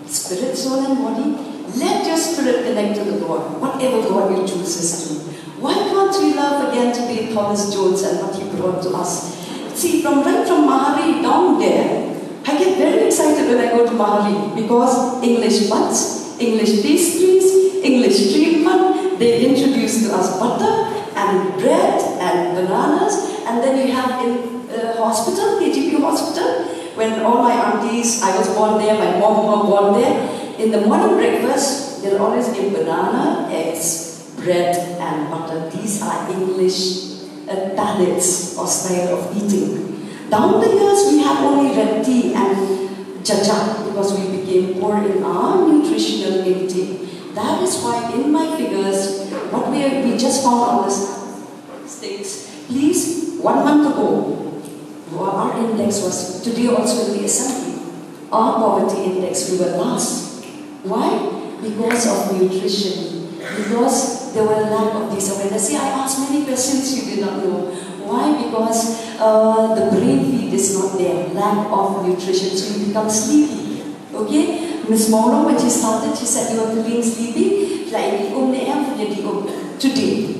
Spirit, soul, and body. Let your spirit connect to the Lord, whatever God you chooses to. Why can't we laugh again today, Thomas Jones and what he brought to us? See, from right from Mahari down there, I get very excited when I go to Mahari because English buns, English pastries, English treatment. They introduce to us butter and bread and bananas. And then you have in uh, hospital, K G P hospital, when all my aunties, I was born there, my mom were born there. In the morning breakfast, they'll always give banana, eggs, bread and butter. These are English uh, palates or style of eating. Down the years, we have only red tea and jajak because we became poor in our nutritional intake. That is why in my figures, what we, we just found on the sticks, please, one month ago, Our index was today also in the assembly. Our poverty index, we were last. Why? Because of nutrition. Because there were lack of these awareness. See, I asked many questions you did not know. Why? Because uh, the brain feed is not there. Lack of nutrition. So you become sleepy. Okay? Miss Mauro, when she started, she said you were feeling sleepy. Like, um, ne em, um. Today,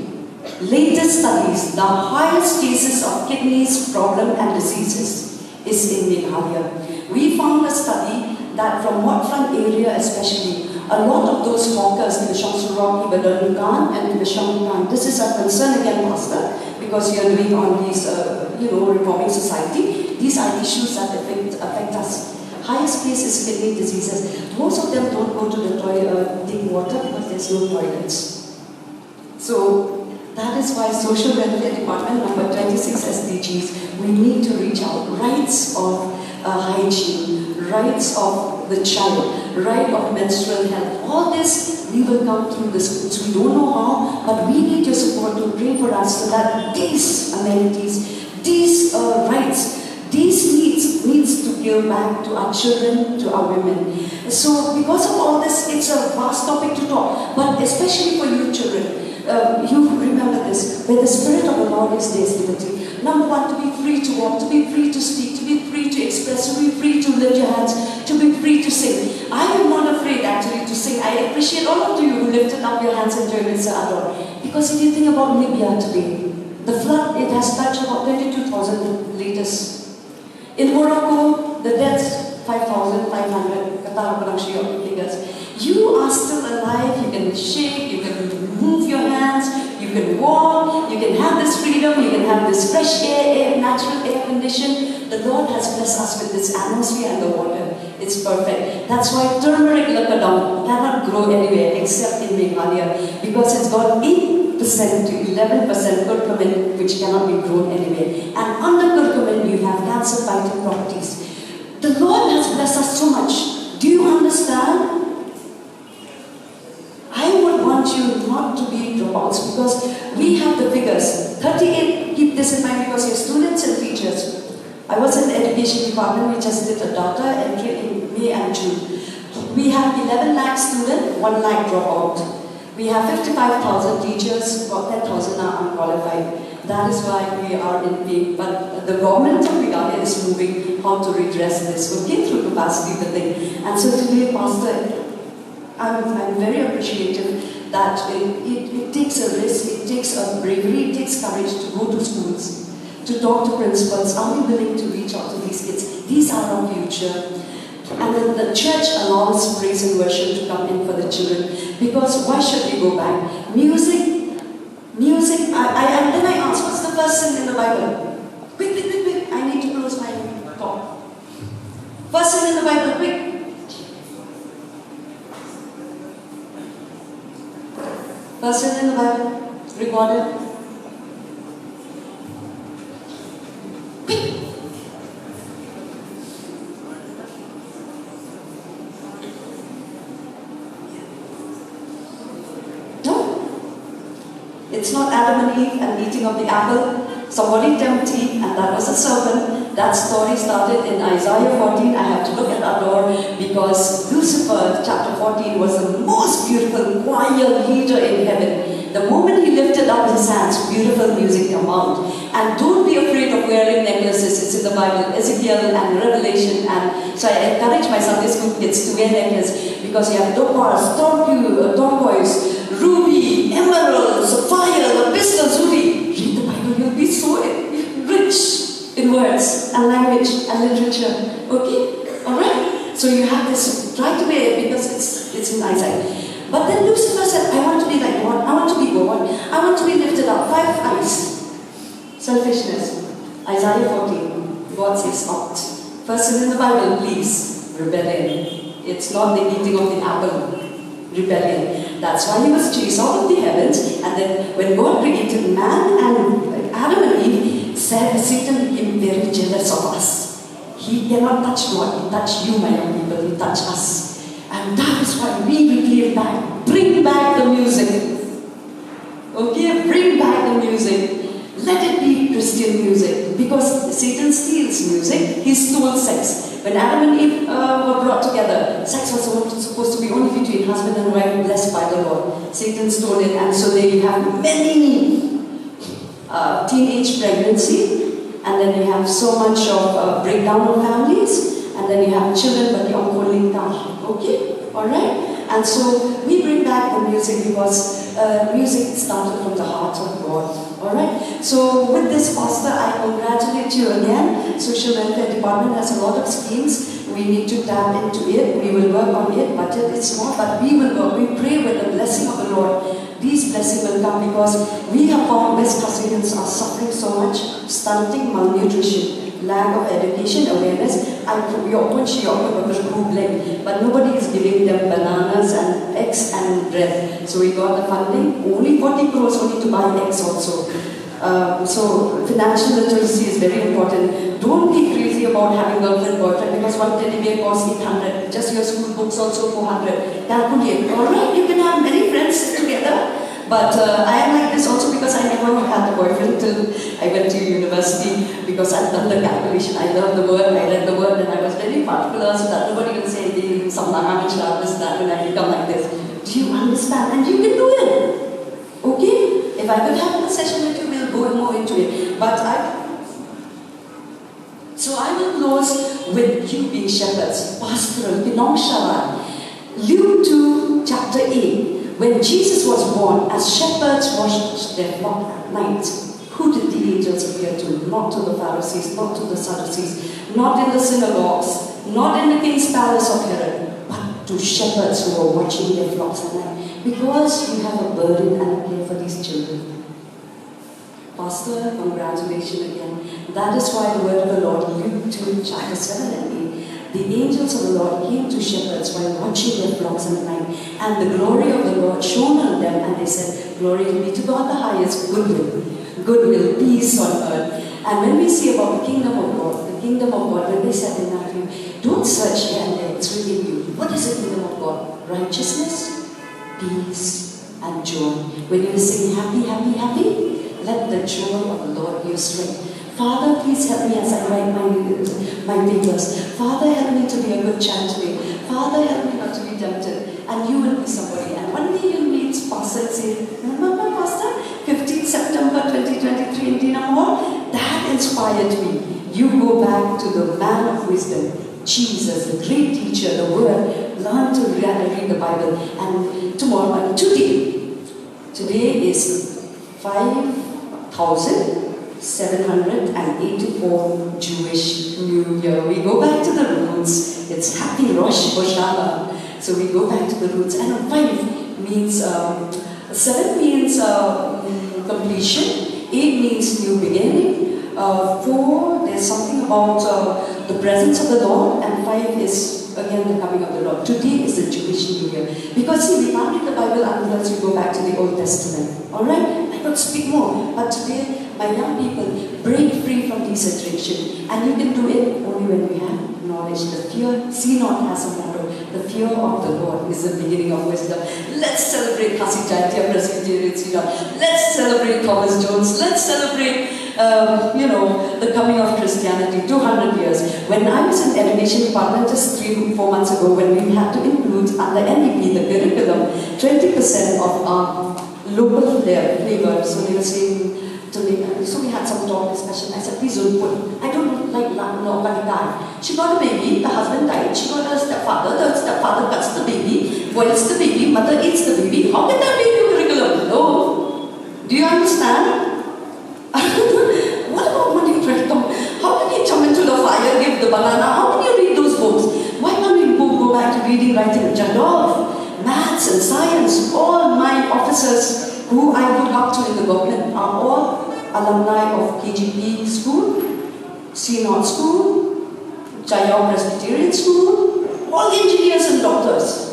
latest studies, the highest cases of kidneys problem and diseases is in Meghalaya. We found a study that from Motphran area especially, a lot of those hawkers in the Shongsurok, Ibadan, and in the Shongkan, this is a concern again, Pastor, because you are doing on these, uh, you know, reforming society. These are issues that affect, affect us. Highest case is kidney diseases. Most of them don't go to the toilet, uh, take water because there's no toilets. So that is why Social Welfare Department number twenty-six S D Gs, we need to reach out. Rights of uh, hygiene, rights of the child, right of menstrual health. All this we will come through the schools. We don't know how, but we need your support to pray for us so that these amenities, these uh, rights, these needs needs to give back to our children, to our women. So because of all this, it's a vast topic to talk, but especially for you children, uh, you remember this, where the Spirit of the Lord is, there's liberty. Number one, to be free to walk, to be free to speak, to be free to express, to be free to lift your hands, to be free to sing. I am not afraid actually to sing. I appreciate all of you who lifted up your hands and joined Mister Ador, because if you think about Libya today, the flood, it has touched about twenty-two thousand liters. In Morocco, the deaths, five thousand five hundred. Kata ka dang shu ïoh ki figures. You are still alive, you can shake, you can move your hands, you can walk, you can have this freedom, you can have this fresh air, air, natural air condition. The Lord has blessed us with this atmosphere and the water. It's perfect. That's why turmeric la ka dong cannot grow anywhere except in Meghalaya, because it's got eight percent to eleven percent curcumin, which cannot be grown anywhere. And under curcumin, you have cancer fighting properties. The Lord has blessed us so much. Do you understand? I would want you not to be dropouts, because we have the figures. thirty-eight, keep this in mind, because you're students and teachers. I was in the education department, we just did a data entry in May and June. We have eleven lakh students, one lakh dropout. We have fifty-five thousand teachers, about ten thousand are unqualified. That is why we are in pain. But the government of Meghalaya is moving how to redress this, okay, through capacity building. And so today, Pastor, I'm, I'm very appreciative that it, it, it takes a risk, it takes a bravery, it takes courage to go to schools, to talk to principals. Are we willing to reach out to these kids? These are our future. And then the church allows praise and worship to come in for the children. Because why should we go back? Music, music, I, I, and then I ask, what's the first sin in the Bible? Quick, quick, quick, quick. I need to close my talk. First sin in the Bible, quick. First sin in the Bible, recorded. Quick. No? It's not Adam and Eve and eating of the apple. Somebody tempted Eve, and that was a serpent. That story started in Isaiah fourteen. I have to look at that door because Lucifer, chapter fourteen, was the most beautiful choir leader in heaven. The moment he lifted up his hands, beautiful music came out. And don't be afraid of wearing necklaces. It's in the Bible, Ezekiel and Revelation. And so I encourage my Sunday school kids to wear necklaces because you have topaz, turquoise, uh, turquoise, ruby, emerald, sapphire, lapis lazuli. Read the Bible, you'll be so rich in words and language and literature. Okay? Alright? So you have this, try to wear it because it's, it's in Isaiah. But then Lucifer said, I want to be like God, I want to be God, I want to be lifted up, five eyes. Selfishness. Isaiah fourteen. God says, out. First sin in the Bible, please. Rebellion. It's not the eating of the apple. Rebellion. That's why he was chased out of the heavens. And then when God created man and Adam and Eve, said Satan became very jealous of us. He cannot touch God. He touched you, my young people. He touched us. And that is why we reclaim back. Bring back the music. Okay, bring back the music. Let it be Christian music. music. Because Satan steals music, he stole sex. When Adam and Eve uh, were brought together, sex was supposed to be only between husband and wife, blessed by the Lord. Satan stole it, and so there you have many uh, teenage pregnancy, and then you have so much of uh, breakdown of families, and then you have children, but you're calling down. Okay? All right? And so we bring back the music because uh, music started from the heart of God. All right? So with this, Pastor, I congratulate you again. Social Welfare Department has a lot of schemes. We need to tap into it. We will work on it. Budget is small, but we will work. We pray with the blessing of the Lord. These blessings will come because we have found West Khasi Hills are suffering so much, stunting, malnutrition, lack of education, awareness. I, your own, your own, but nobody is giving them bananas and eggs and bread. So we got the funding, only forty crores only to buy eggs also. Um, so financial literacy is very important. Don't be crazy about having girlfriend boyfriend because one teddy bear costs eight hundred. Just your school books also four hundred. Calculate. All right, you can have many friends together. But uh, I am like this also because I never had a boyfriend till I went to university because I've done the calculation. I learned the word, I read the word, and I was very particular so that nobody will say, "Hey, some langa this, that," when I become like this. Do you understand? And you can do it. Okay? If I could have a session with you, we'll go more into it. But I so I will close with you being shepherds, pastoral, pinong sharai. Luke two, chapter eight. When Jesus was born, as shepherds watched their flock at night, who did the angels appear to? Not to the Pharisees, not to the Sadducees, not in the synagogues, not in the king's palace of Herod, but to shepherds who were watching their flocks at night. Because you have a burden and a care for these children. Pastor, congratulations again. That is why the word of the Lord, Luke two, chapter seven and eight, the angels of the Lord came to shepherds while watching their flocks at night, and the glory of the Lord shone on them, and they said, "Glory be to God the highest, goodwill, goodwill, peace on earth." And when we see about the kingdom of God, the kingdom of God, when they said in Matthew, don't search here and there, it's within you. What is the kingdom of God? Righteousness, peace, and joy. When you sing happy, happy, happy, let the joy of the Lord be your strength. Father, please help me as I write my, my papers. Father, help me to be a good child today. Father, help me not to be tempted. And you will be somebody. And one day you'll meet Pastor and say, "Remember, Pastor, fifteenth September twenty twenty-three in Dinamo?" That inspired me. You go back to the man of wisdom, Jesus, the great teacher, the word. Learn to read, read the Bible. And tomorrow, and today, today is five thousand seven hundred and eighty-four Jewish New Year. We go back to the roots. It's happy Rosh Hashanah. So we go back to the roots. And five means um, seven means uh, mm, completion. Eight means new beginning. Uh, four, there's something about uh, the presence of the Lord. And five is again the coming of the Lord. Today is the Jewish New Year. Because see, we can't read the Bible unless we go back to the Old Testament. All right? I could speak more. But today, my young people, break free from these addictions. And you can do it only when you have knowledge. The fear, see not as a motto. The fear of the Lord is the beginning of wisdom. Let's celebrate Khasi Jaintia Presbyterian Synod. Let's celebrate Thomas Jones. Let's celebrate, um, you know, the coming of Christianity, two hundred years. When I was in education department just three, four months ago, when we had to include under N E P the curriculum, twenty percent of our local flavor. So they were saying to me, so we had some talk discussion. I said, "Please don't put, I don't like la-, no, kalikai." She got a baby, the husband died. She got a stepfather, the stepfather cuts the baby, boils the baby, mother eats the baby. How can that be in the curriculum? No. Do you understand? What about Manik Rekdom? How can he jump into the fire, give the banana? How can you read those books? Why can't we go, go back to reading, writing? Jadov, maths and science, all my officers who I look up to in the government are all alumni of K J P school, Synod school, Jaiaw Presbyterian school, all engineers and doctors.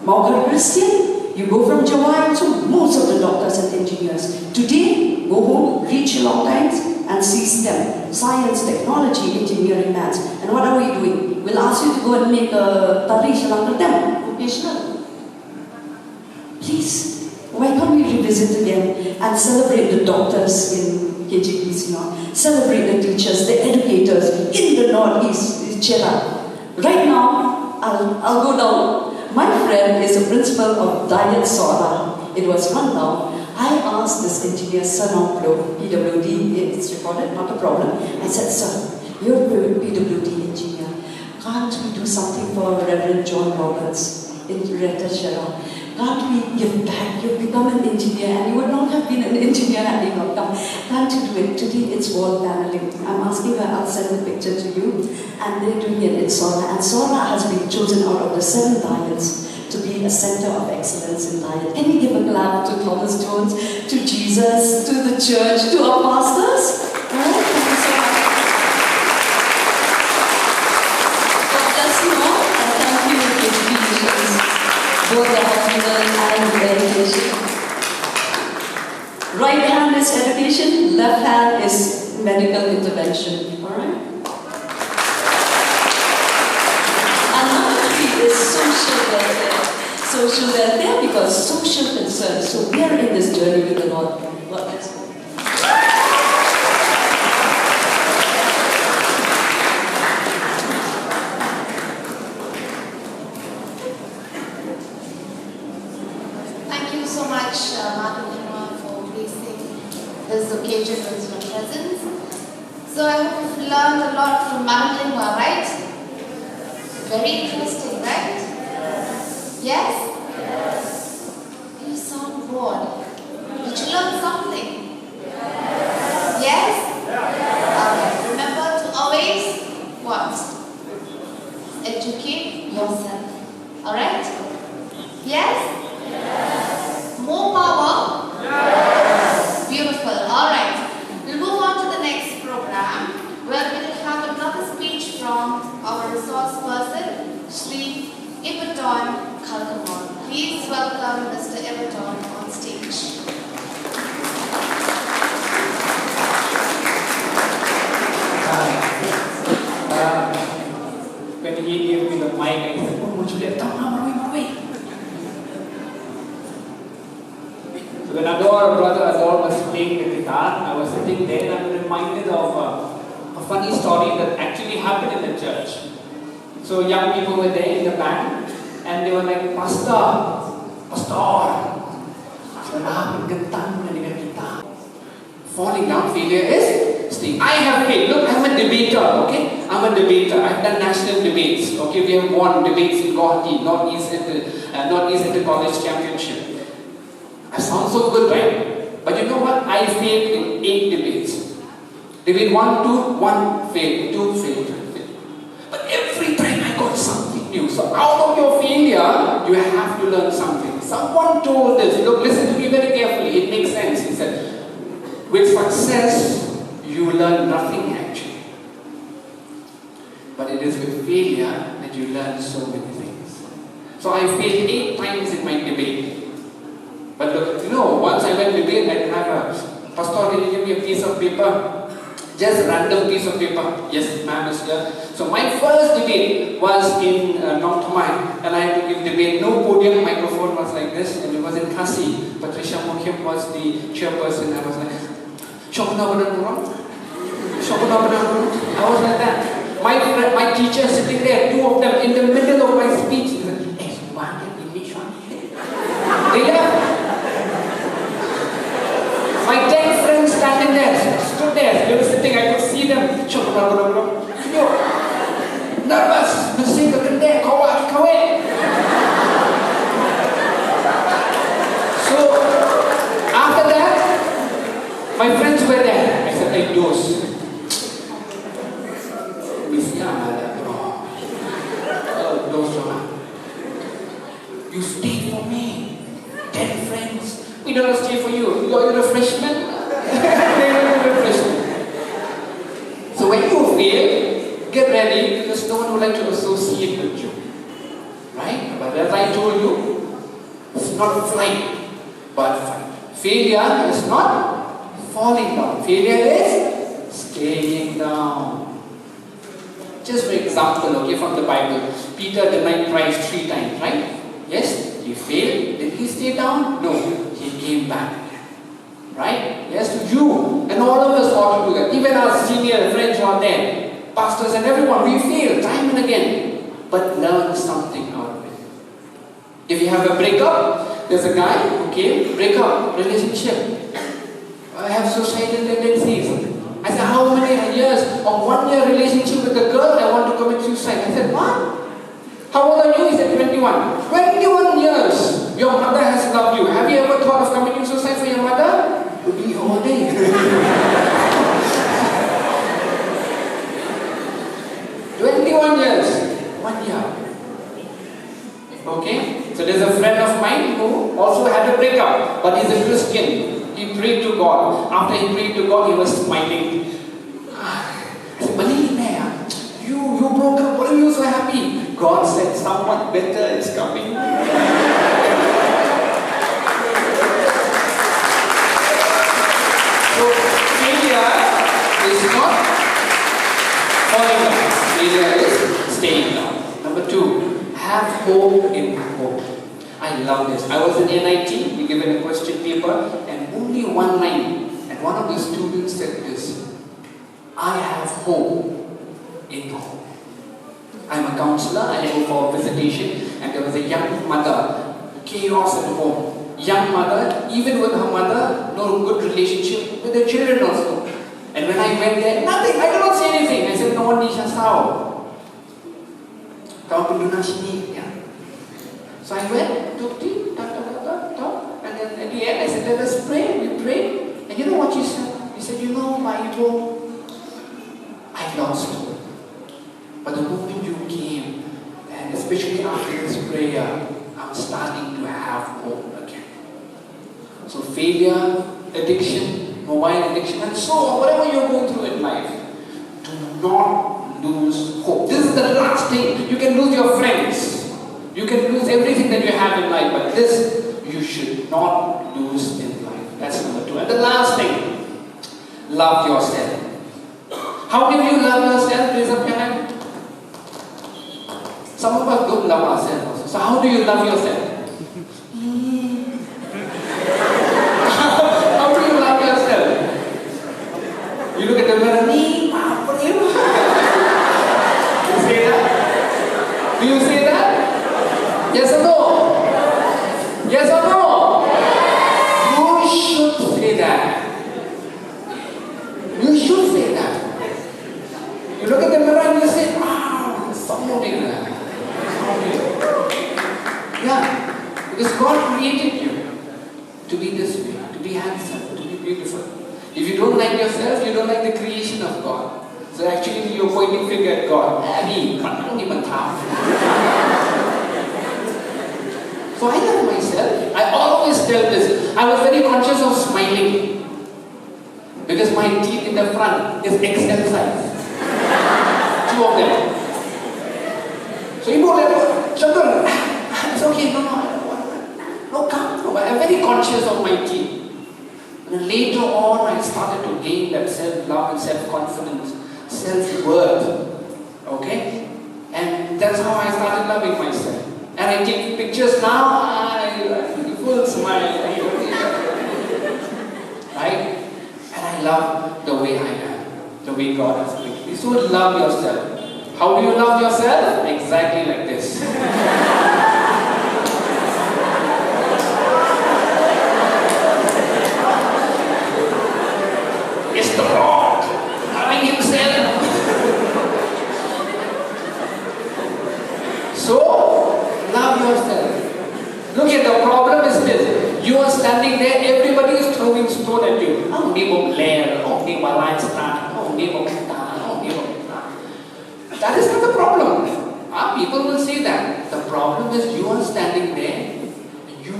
Mawkar Christian, you go from Jowai to most of the doctors and engineers. Today, go home, read Shillong Times and see STEM, science, technology, engineering, maths. And what are we doing? We'll ask you to go and make a tari Shillong Kyrteng, vocational. Please, why can't we revisit again and celebrate the doctors in K G P C North. Celebrate the teachers, the educators in the Northeast, Chera. Right now, I'll, I'll go down. My friend is a principal of Dayat Sohra. It was run down. I asked this engineer, Sir Nongplo, P W D, it's recorded, not a problem. I said, "Sir, you're a P W D engineer. Can't we do something for Reverend John Roberts in Greater Chera? Can't we give back? You've become an engineer and you would not have been an engineer had he not come. Can't you do it?" Today it's wall paneling. I'm asking her, I'll send the picture to you. And they're doing it in Sohra. And Sohra has been chosen out of the seven Dayats to be a center of excellence in Dayat. Can we give a clap to Thomas Jones, to Jesus, to the church, to our pastors? All right, thank you so much. God bless you all, and thank you, K G P Missions, both the hospital and the education. Right hand is education, left hand is medical intervention. All right? And number three is social welfare. Social welfare because social concern. So we are in this journey with the Lord. God bless you. Thank you so much, uh, Madam Nima, for gracing this occasion with your presence. So I hope you've learned a lot from Madam Nima, right? Very interesting, right? Yes? You sound bored. Did you learn something? Yes? Okay. Remember to always what? Educate yourself. All right? Yes? More power? Beautiful. All right. We'll move on to the next program where we'll have another speech from our resource person, Shri Ibaton Kalkamon. Please welcome Mister Ibaton on stage. When he gave me the mic, I said, "Oh, Juliet, come on, marwei, marwei." So when Ador, brother Ador was playing the guitar, I was sitting there and I'm reminded of a, a funny story that actually happened in the church. So young people were there in the band and they were like, "Pastor, Pastor." So now I'm falling down, failure is staying. I have failed. Look, I'm a debater, okay? I'm a debater. I've done national debates, okay? We have won debates in Guwahati, Northeast Inter, uh, Northeast Inter College Championship. I sound so good, right? But you know what? I failed in eight debates. Debate one, two, one, fail, two, fail, three, fail. But every time I got something new. So out of your failure, you have to learn something. Someone told this, look, listen to me very carefully, it makes sense. He said, "With success, you learn nothing actually. But it is with failure that you learn so many things." So I failed eight times in my debate. But look, you know, once I went to debate, I didn't have a, "Pastor, can you give me a piece of paper?" Just random piece of paper. "Yes, ma'am is here." So my first debate was in uh, Nongthymmai, and I had to give debate. No podium, microphone was like this, and it was in Khasi. Patricia Mukhim was the chairperson. I was like, "Shokna bana nurong? Shokna bana nurong?" I was like that. My friend, my teacher sitting there, two of them in the middle of my speech. They said, "Eh, why can't we meet?" They left. My ten friends standing there, stood there. They were sitting, I could see them. Shokna bana nurong? Yo, nervous, mesti ka kene, kawa, kawe. So, after that, my friends were there. I said, "Hey, dos." Mesti ada, bro. Oh, dos, bro. You stayed for me. Ten friends. We don't stay for you. You are your refreshment. They are your refreshment. So when you fail, get ready because no one would like to associate with you. Right? But as I told you, it's not flight, but fight. Failure is not falling down. Failure is staying down. Just for example, okay, from the Bible, Peter denied Christ three times, right? Yes, he failed. Did he stay down? No, he came back again. Right? Yes, you and all of us ought to do that. Even our senior friends who are there, pastors and everyone, we fail time and again. But learn something out of it. If you have a breakup, there's a guy who came, breakup, relationship. I have suicidal tendencies. I said, how many years of one year relationship with a girl, I want to commit suicide? I said, what? How old are you? He said, twenty-one. Twenty-one years. Your mother has loved you. Have you ever thought of committing suicide for your mother? Would be your day. Twenty-one years. One year. Okay? So there's a friend of mine who also had a breakup, but he's a Christian. He prayed to God. After he prayed to God, he was smiling. I said, "Bali, man, you, you broke up. What are you so happy?" God said, "Someone better is coming." So failure is not falling down. Failure is staying down. Number two, have hope in hope. I love this. I was in N I T, we given a question paper, and only one line. And one of the students said this, "I have hope in hope." I'm a counselor, I go for a visitation, and there was a young mother, chaos at home. Young mother, even with her mother, no good relationship with the children also. And when I went there, nothing, I could not see anything. I said, "No one, Nisha Sao." Kau pun duna sini, ya. So I went, took tea, talk, talk, talk, talk, talk, and then at the end I said, "Let us pray." We prayed, and you know what she said? She said, "You know, Bible, I lost hope. But the moment you came, and especially after this prayer, I'm starting to have hope again." So failure, addiction, mobile addiction, and so on, whatever you're going through in life, do not lose hope. This is the last thing. You can lose your friends. You can lose everything that you have in life, but this you should not lose in life. That's number two. And the last thing, love yourself. How do you love yourself? Raise up your hand. Some of us don't love ourselves also. So how do you love yourself? How do you love yourself? You look at the mirror, "Me, pa, pa, you." You say that? Do you say that? Yes or no? Yes or no? You should say that. You should say that. You look at the mirror and you say, "Wow, sound." Yeah, because God created you to be this way, to be handsome, to be beautiful. If you don't like yourself, you don't like the creation of God. So actually, you're pointing finger at God. Ani, God, don't even talk. So I love myself. I always tell this. I was very conscious of smiling. Because my teeth in the front is X L size. Two of them. So you go like, "Shabdul, it's okay, no, no, I don't want that." No, come, no, I'm very conscious of my teeth. And then later on, I started to gain that self-love and self-confidence, self-worth. Okay? And that's how I started loving myself. And I take pictures now, I, I full smile. Right? And I love the way I am, the way God has made me. So love yourself. How do you love yourself? Exactly like this. It's the Lord loving himself. So, love yourself. Look at the problem is this. You are standing there, everybody is throwing stone at you. Oh, ni bom ler, oh, ni malai star, oh, ni bom star, oh, ni bom star. That is not the problem. Ah, people will say that. The problem is you are standing there, you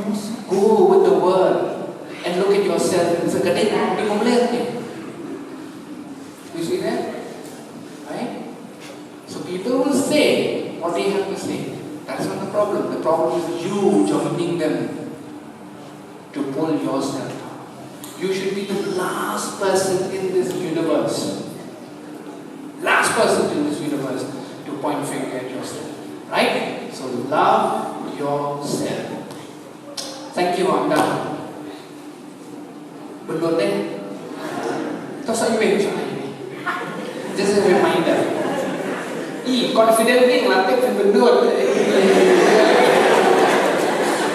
go with the world and look at yourself and say, "Kadin, ni bom ler ni." You see that? Right? So people will say what they have to say. That's not the problem. The problem is you joining them to pull yourself up. You should be the last person in this universe. Last person in this universe to point finger at yourself. Right? So love yourself. Thank you, I'm done. Note. Just a reminder. I confident ni ngelatih phi bendut.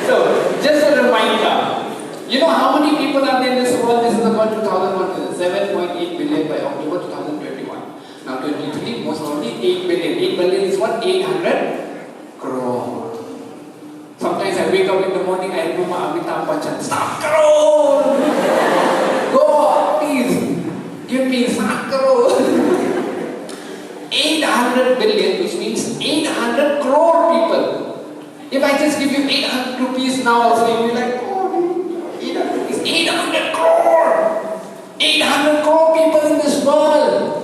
So, just a reminder. You know how many people are there in this world? This is about two thousand one, seven point eight billion by October two thousand twenty-one. Now twenty-three, most probably eight billion. Eight billion is what? Eight hundred crore. Sometimes I wake up in the morning, I remember Amitabh Bachchan, "Saat crore! God, please, give me saat crore!" Eight hundred billion, which means eight hundred crore people. If I just give you eight hundred rupees now, also you'll be like, "Oh, eight hundred rupees, eight hundred crore! Eight hundred crore people in this world!"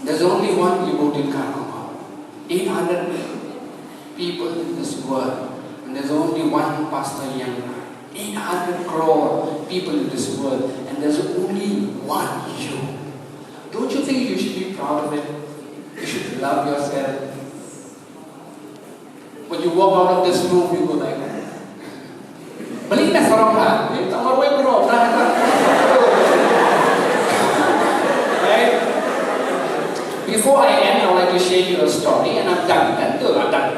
There's only one Ibotin Karkoma. Eight hundred people in this world. And there's only one Pastor Young. Eight hundred crore people in this world. And there's only one you. Don't you think you should be proud of it? You should love yourself. When you walk out of this room, you go like, "Balik na sarong ha, eh, tak marwai bro, dah, dah." Right? Before I end, I would like to share you a story, and I'm done. Kan tu, I'm done.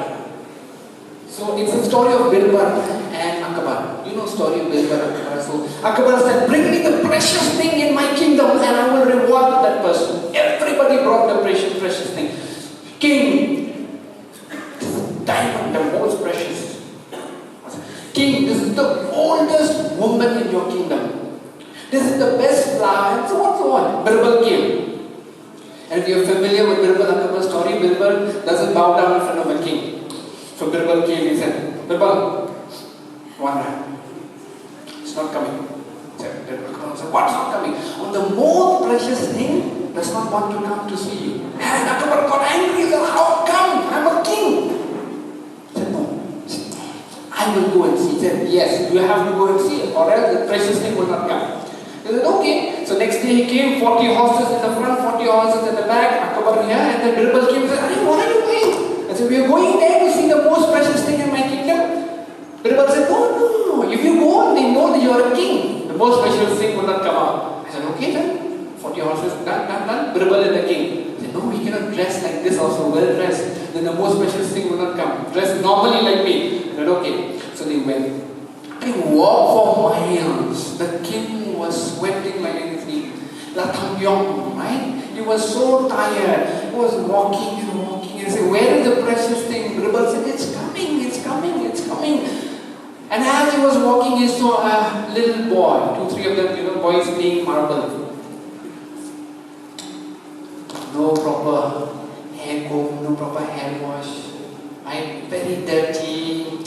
So it's a story of Birbal and Akbar. You know story of Birbal and Akbar. So Akbar said, "Bring me the precious thing in my kingdom, and I will reward that person." Everybody brought the precious, precious thing. King, diamond, the most precious. King, this is the oldest woman in your kingdom. This is the best flower, and so on, so on. Birbal came. And if you're familiar with Birbal Akbar's story, Birbal doesn't bow down in front of a king. So Birbal came, he said, "Birbal, one man." It's not coming. Said, "What's not coming?" "On the most precious thing, does not want to come to see you." And Akbar got angry. He said, "How come? I'm a king." He said, "No, I will go and see." He said, "Yes, you have to go and see, or else the precious thing will not come." He said, "Okay." So next day he came, forty horses in the front, forty horses at the back, Akbar here, and then Birbal came and said, "Hey, what are you doing?" I said, "We are going there to see the most precious thing in my kingdom." Birbal said, "No, no, no. If you go, they know that you are a king. The most special thing will not come out." I said, "Okay then." Forty horses, done, done, done. Birbal is the king. I said, "No, we cannot dress like this also, well dressed. Then the most special thing will not come. Dress normally like me." I said, "Okay." So they went. They walked for miles. The king was sweating like anything. La thang yong, right? He was so tired. He was walking and walking and said, "Where is the precious thing?" Birbal said, "It's coming, it's coming, it's coming." And as he was walking, he saw a little boy, two, three of them, you know, boys playing marble. No proper hair comb, no proper hair wash, right? Very dirty.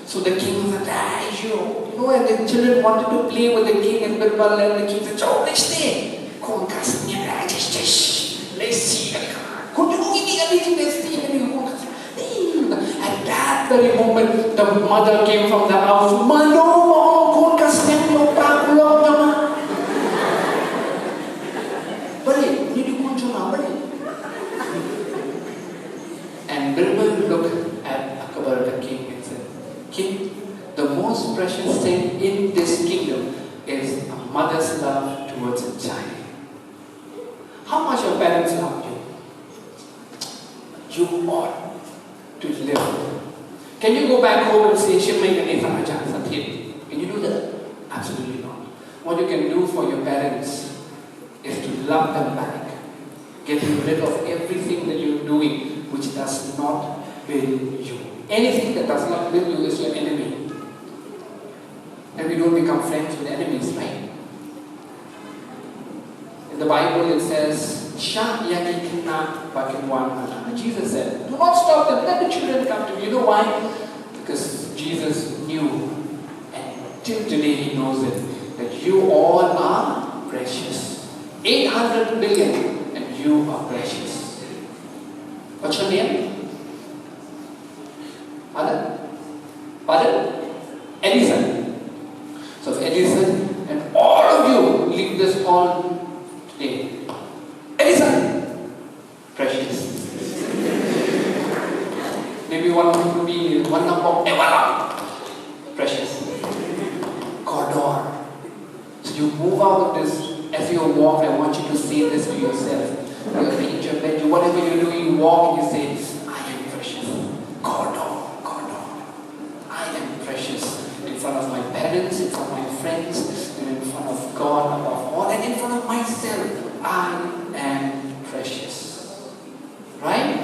So the king was like, "Ah, you know," and the children wanted to play with the king and Birbal, and the king said, "Chau, let's stay." Khun ka sniang, ah, just, just, let's see. Khun, you know, ini kali, let's see. At that very moment, the mother came from the house. "Mano, ma ong khun ka sniang, no pa kulok nama." Balik, ni dukun cuma balik. And Birbal looked at Akbar the king and said, "King, the most precious thing in this kingdom is a mother's love towards a child. How much your parents love you, you ought to live." Can you go back home and say, "Shim, mai ka ni sa aja sa thied"? Can you do that? Absolutely not. What you can do for your parents is to love them back, getting rid of everything that you're doing which does not build you. Anything that does not build you is your enemy. And we don't become friends with enemies, right? In the Bible it says, "Shah ïa ki khynnah ba kin wan ha nga." Jesus said, "Do not stop them. Let the children come to me." You know why? Because Jesus knew, and till today he knows it, that you all are precious. Eight hundred billion, and you are precious. What's your name? Pardon? Pardon? Edison. So Edison and all of you leave this hall today. Edison! Precious. Maybe one rupee, one number, eh, one number. Precious. Kordor. So you Move out of this, as you walk, I want you to say this to yourself. You arrange your bed, you, whatever you do, you walk and you say, "I am precious. Kordor, kordor. I am precious." In front of my parents, in front of my friends, and in front of God above all, and in front of myself, I am precious. Right?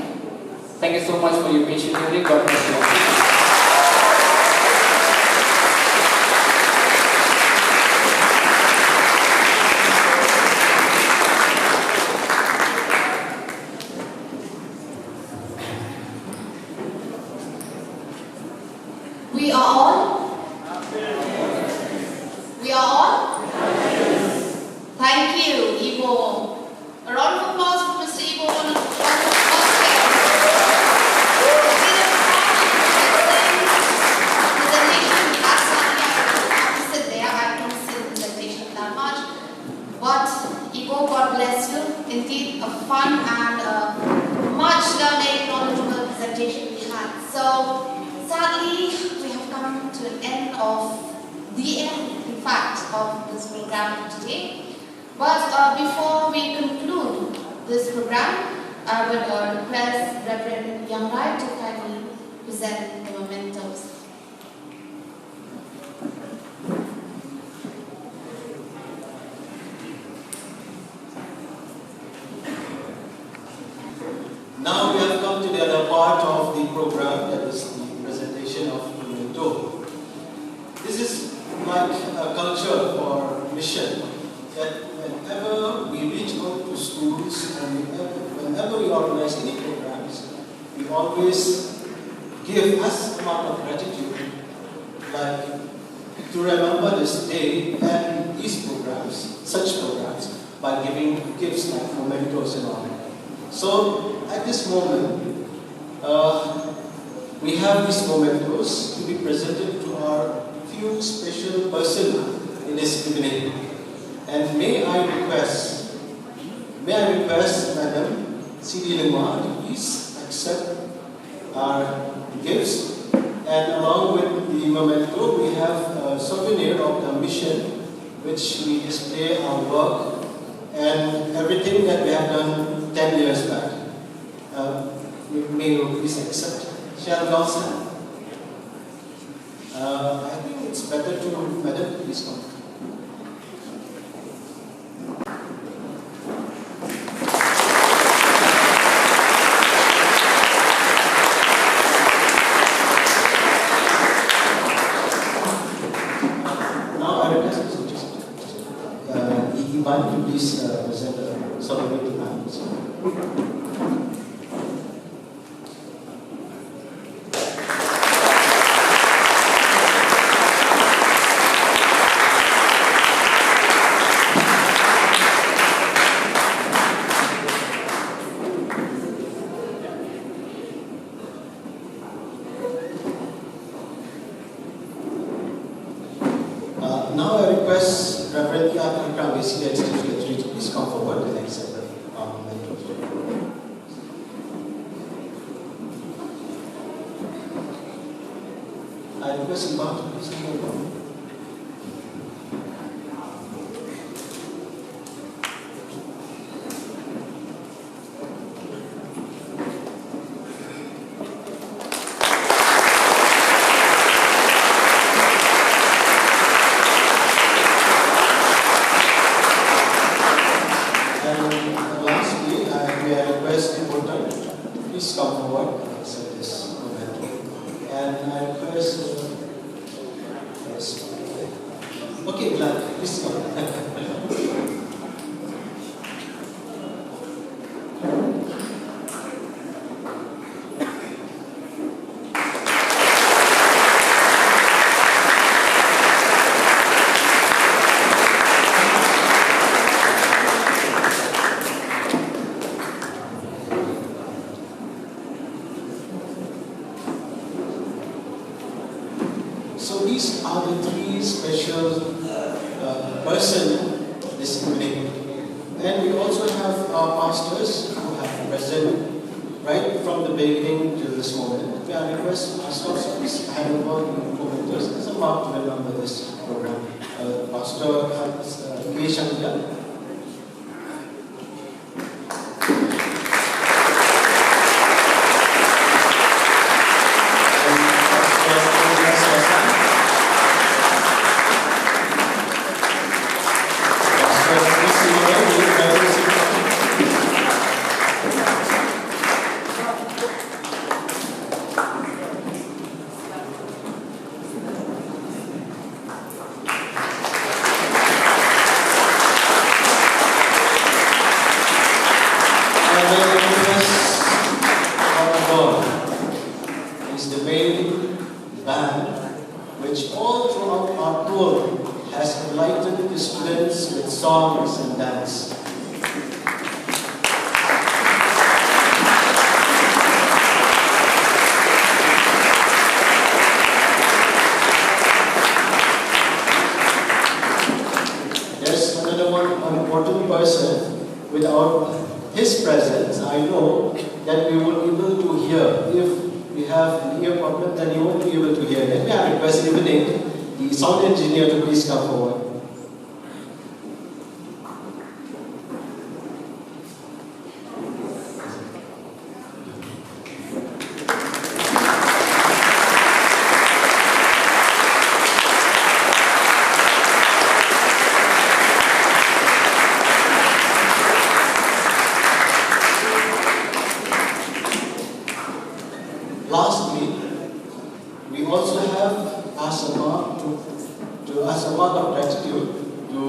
Thank you so much for your patient hearing. God bless you all. We are on? We are on? Thank you, Ivo. A round of applause for Mister Ivo. One of the first time. Presentation, as I said there, I don't see the presentation that much. But Ivo, God bless you. Indeed, a fun and a much learning, knowledgeable presentation we had. So, sadly, we have come to an end of the end, in fact, of this program today. But uh, before we conclude this program, I would uh, request Reverend Yangrai to kindly present the mementos. Now we have come to the other part of the program, that is the presentation of memento. This is like a culture for mission, that whenever we reach out to schools and whenever, whenever we organize any programs, we always give as a mark of gratitude, like, to remember this day and these programs, such programs, by giving gifts like mementos and all. So, at this moment, uh, we have these mementos to be presented to our few special person in this evening. And may I request, may I request Madam Sidi Lima to please accept our gifts. And along with the memento, we have a souvenir of the mission, which we display our work and everything that we have done ten years back. Uh, may you please accept. Shall we all stand? Uh, I think it's better to, Madam, please come. Now I request Mister Joseph, uh, Ivan to please, uh, present the solemnity. Uh, now I request Reverend Tia Kangkang, the Senior Executive Secretary, to please come forward and accept the, um, memento. I request Imam to please come forward. And lastly, I may I request the Bhutan, please come forward and accept this memento. And I request, uh, yes. Okay, glad. Please come. So these are the three special, uh, person this evening. And we also have our pastors who have present right from the beginning till this moment. May I request pastors to please hand over the mementos as a mark to remember this program. Uh, Pastor has, uh, Shangja. And then the best of all is the main band, which all throughout our tour has enlightened the students with songs and dance. There's another one important person. Without his presence, I know that we won't be able to hear. If we have an ear problem, then you won't be able to hear. Let me request evening the sound engineer to please come forward. Lastly, we also have as a mark to, to as a mark of gratitude to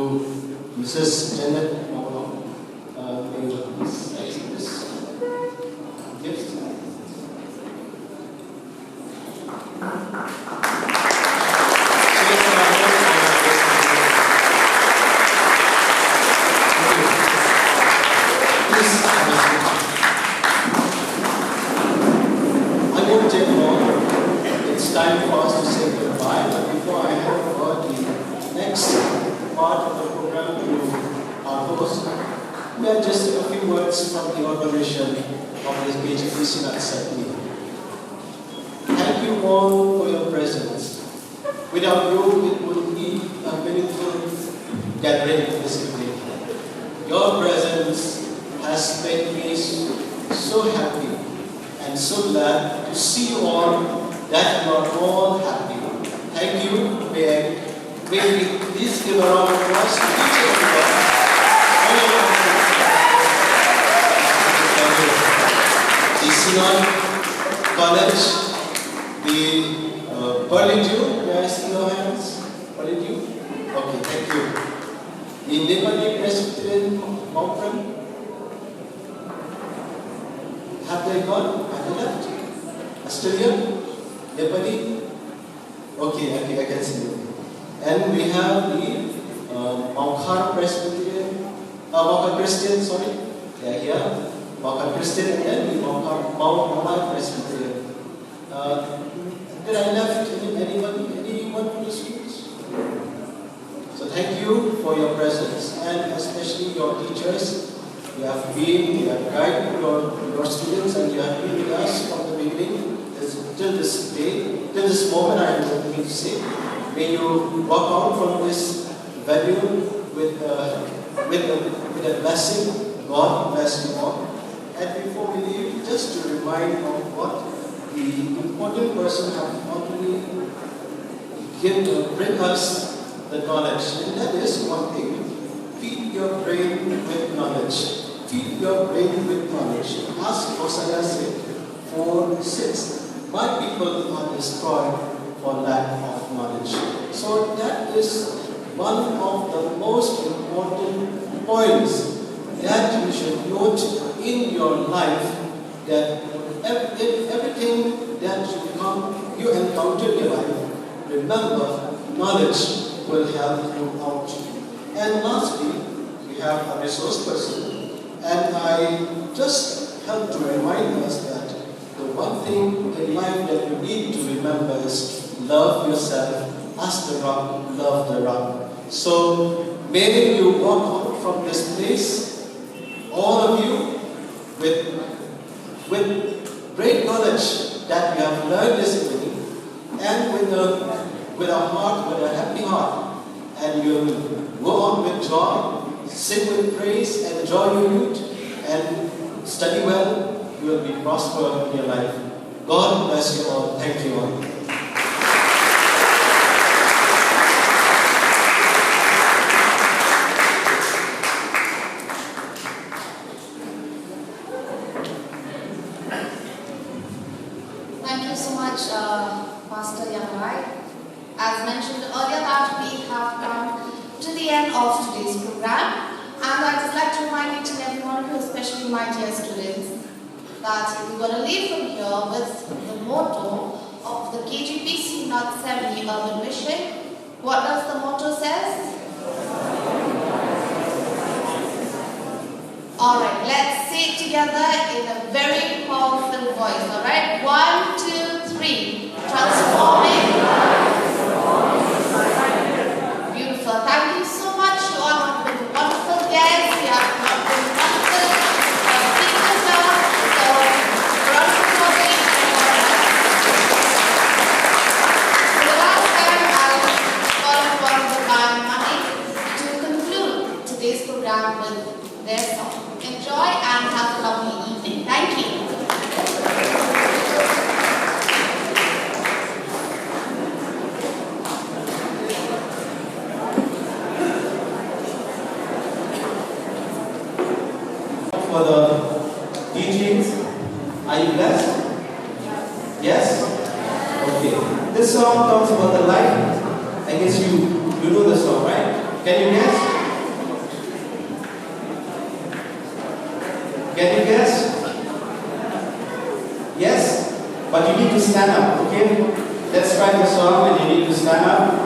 Missus Janet Mawlong. Uh, may you please accept this gift. Please, I won't take long. It's time for us to say goodbye, but before I hand over the next part of the program to our host, may I just say a few words from the organization of the K J P Synod Sydney. Thank you all for your presence. Without you, it wouldn't be a meaningful gathering this evening. Your presence has made me so happy and so glad to see you all, that you are all happy. Thank you. May I, may we please give a round of applause to each and every one. The Synod College, the, uh, Purlieu, may I see your hands? Purlieu? Okay, thank you. The Nepali Presbyterian Conference, have they gone? Have they left? Australia? Nepali? Okay, okay, I can see you. And we have the, uh, Mawkhar Presbyterian, uh, Mawkhar Christian, sorry. Yeah, here. Mawkhar Christian and then the Mawkhar, Mawlai Presbyterian. Uh, did I left any, anybody? Anyone from the students? So thank you for your presence and especially your teachers. You have been, you have guided your, your students and you have been with us from the beginning this, till this day, till this moment, I am going to say. May you walk out from this venue with, uh, with, a, with a blessing. God bless you all. And before we leave, just to remind of what the important person have already give, uh, bring us the knowledge. And that is one thing. Feed your brain with knowledge. Feed your brain with knowledge. As Hosea said, four six, "My people are destroyed for lack of knowledge." So that is one of the most important points that you should note in your life, that ev-, in everything that you come, you encounter in your life, remember, knowledge will help you out. And lastly, we have a resource person, and I just help to remind us that the one thing in life that you need to remember is love yourself as the rock, love the rock. So may you walk out from this place, all of you, with with great knowledge that we have learned this evening, and with a, with a heart, with a happy heart, And you'll go on with joy, sing with praise, enjoy your youth, and study well. You will be prosper in your life. God bless you all. Thank you all. Thank you so much, uh, Pastor Yangrai. As mentioned earlier, that we have come to the end of today's program, and I'd just like to remind each and every one of you, especially my dear students, that we're going to leave from here with the motto of the K G P C North Semi Urban Mission. What does the motto says? All right, let's say it together in a very powerful voice. All right, one, two, three. Transforming. Beautiful. Thank you so much. You all have been wonderful guests. You have been wonderful, uh, speakers. So, round of applause. For the last time, I'll call upon the band Money to conclude today's program with their song. Enjoy and have a lovely evening. Thank you. For the D Js, are you blessed? Yes? Okay. This song talks about the life. I guess you you know the song, right? Can you guess? Can you guess? Yes? But you need to stand up, okay? Let's try the song and you need to stand up.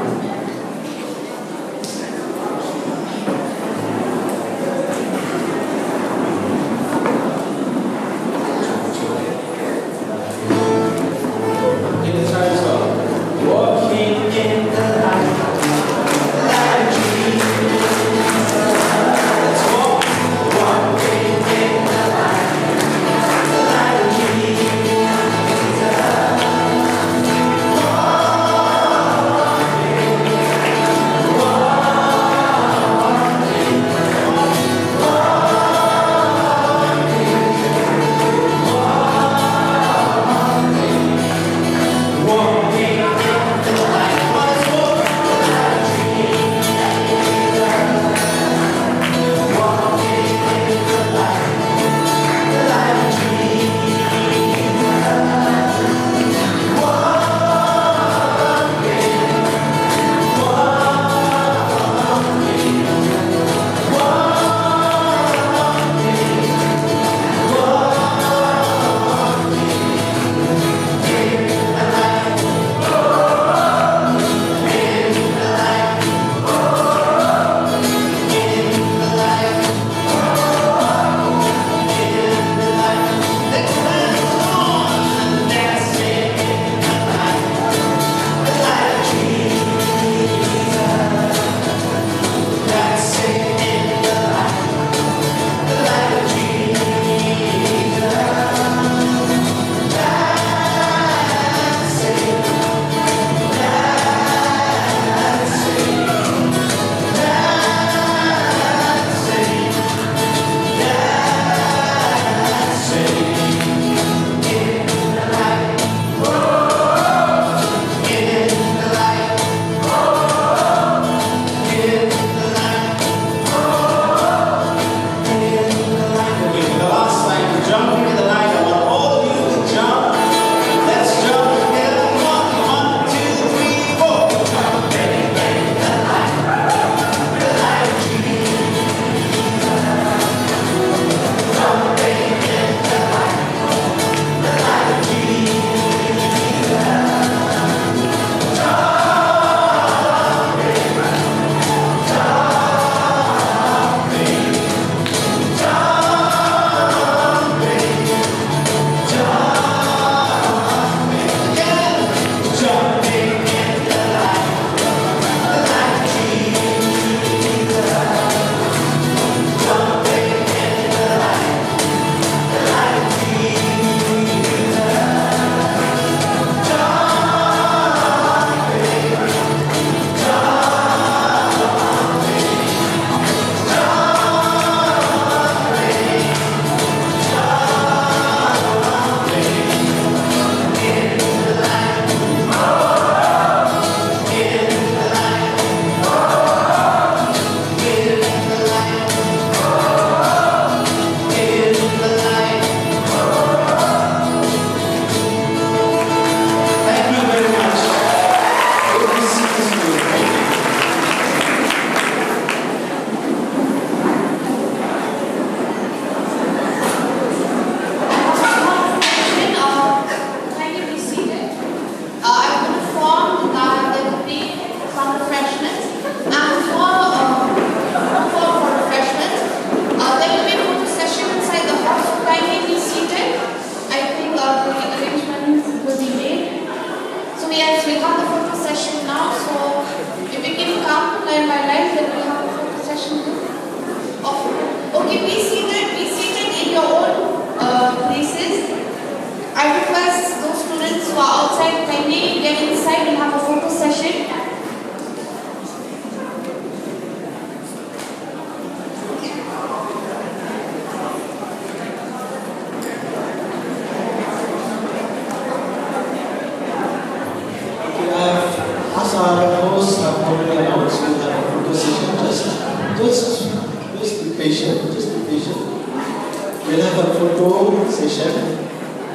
We'll have a photo session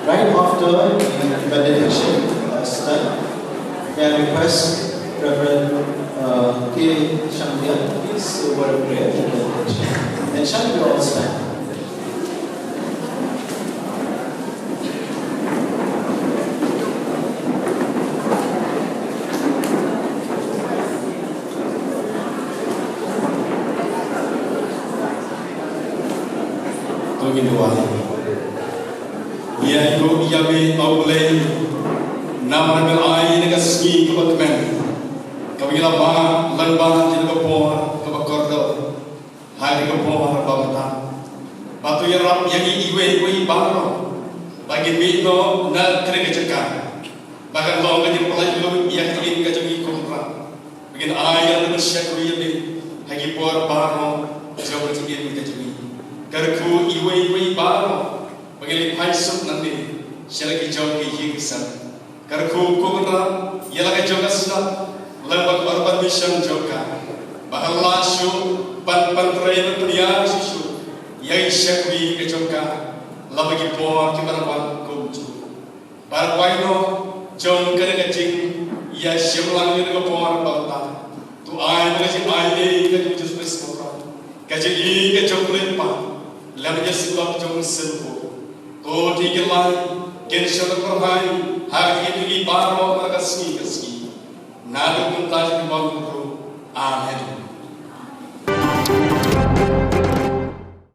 right after the benediction. Uh, start. May I request Reverend uh, K. Shangbia, please, to word of prayer and benediction. And shall we all stand? To ngin duwai. Ïa ïa me, A Blei, namar ba me la ai ïa ka sngi kaba kmen, kaba ngi la mad lyngba jong ka por kaba kordor ha ka por ba mynta. Ba to ïarap ïa ngi iwei iwei baroh ba ngin mih noh na kane ka jaka ba kan long ka jingpynlait lut ïa ka jingim ka jong ngi, ko Kynrad. Ba ngin ai ïa ka jingshakri ïa me ha ki por baroh jong ka jingim ka jong ngi. Kyrkhu iwei iwei baroh ba ngin ïa phai suk nangne sha la ki jong ki ïing ki sem. Kyrkhu, ko Kynrad, ïa la ka jong ka Synod lyngba ka urban mission jong ka, ba kan lah shuh ban pyntrei ban pynïar shuh shuh ïa ki shakri ka jong ka lyngba ki por kiba la wan kumjuh. Ba kan wai noh jong kane ka jingïashim lang ïa ka por ba mynta. To ai ba ka jingai ei ka jong u Jisu Khrist, ko Kynrad, ka jingïeit ka jong u Kynrad, lem bad ka jingïasyllok jong u Mynsiem Bakhuid, to ïa ki lai kin shong pyrshah ha ka jingim jong ngi baroh ha ka sngi ka sngi. Naduh mynta sha ki wanlam ruh. Amen.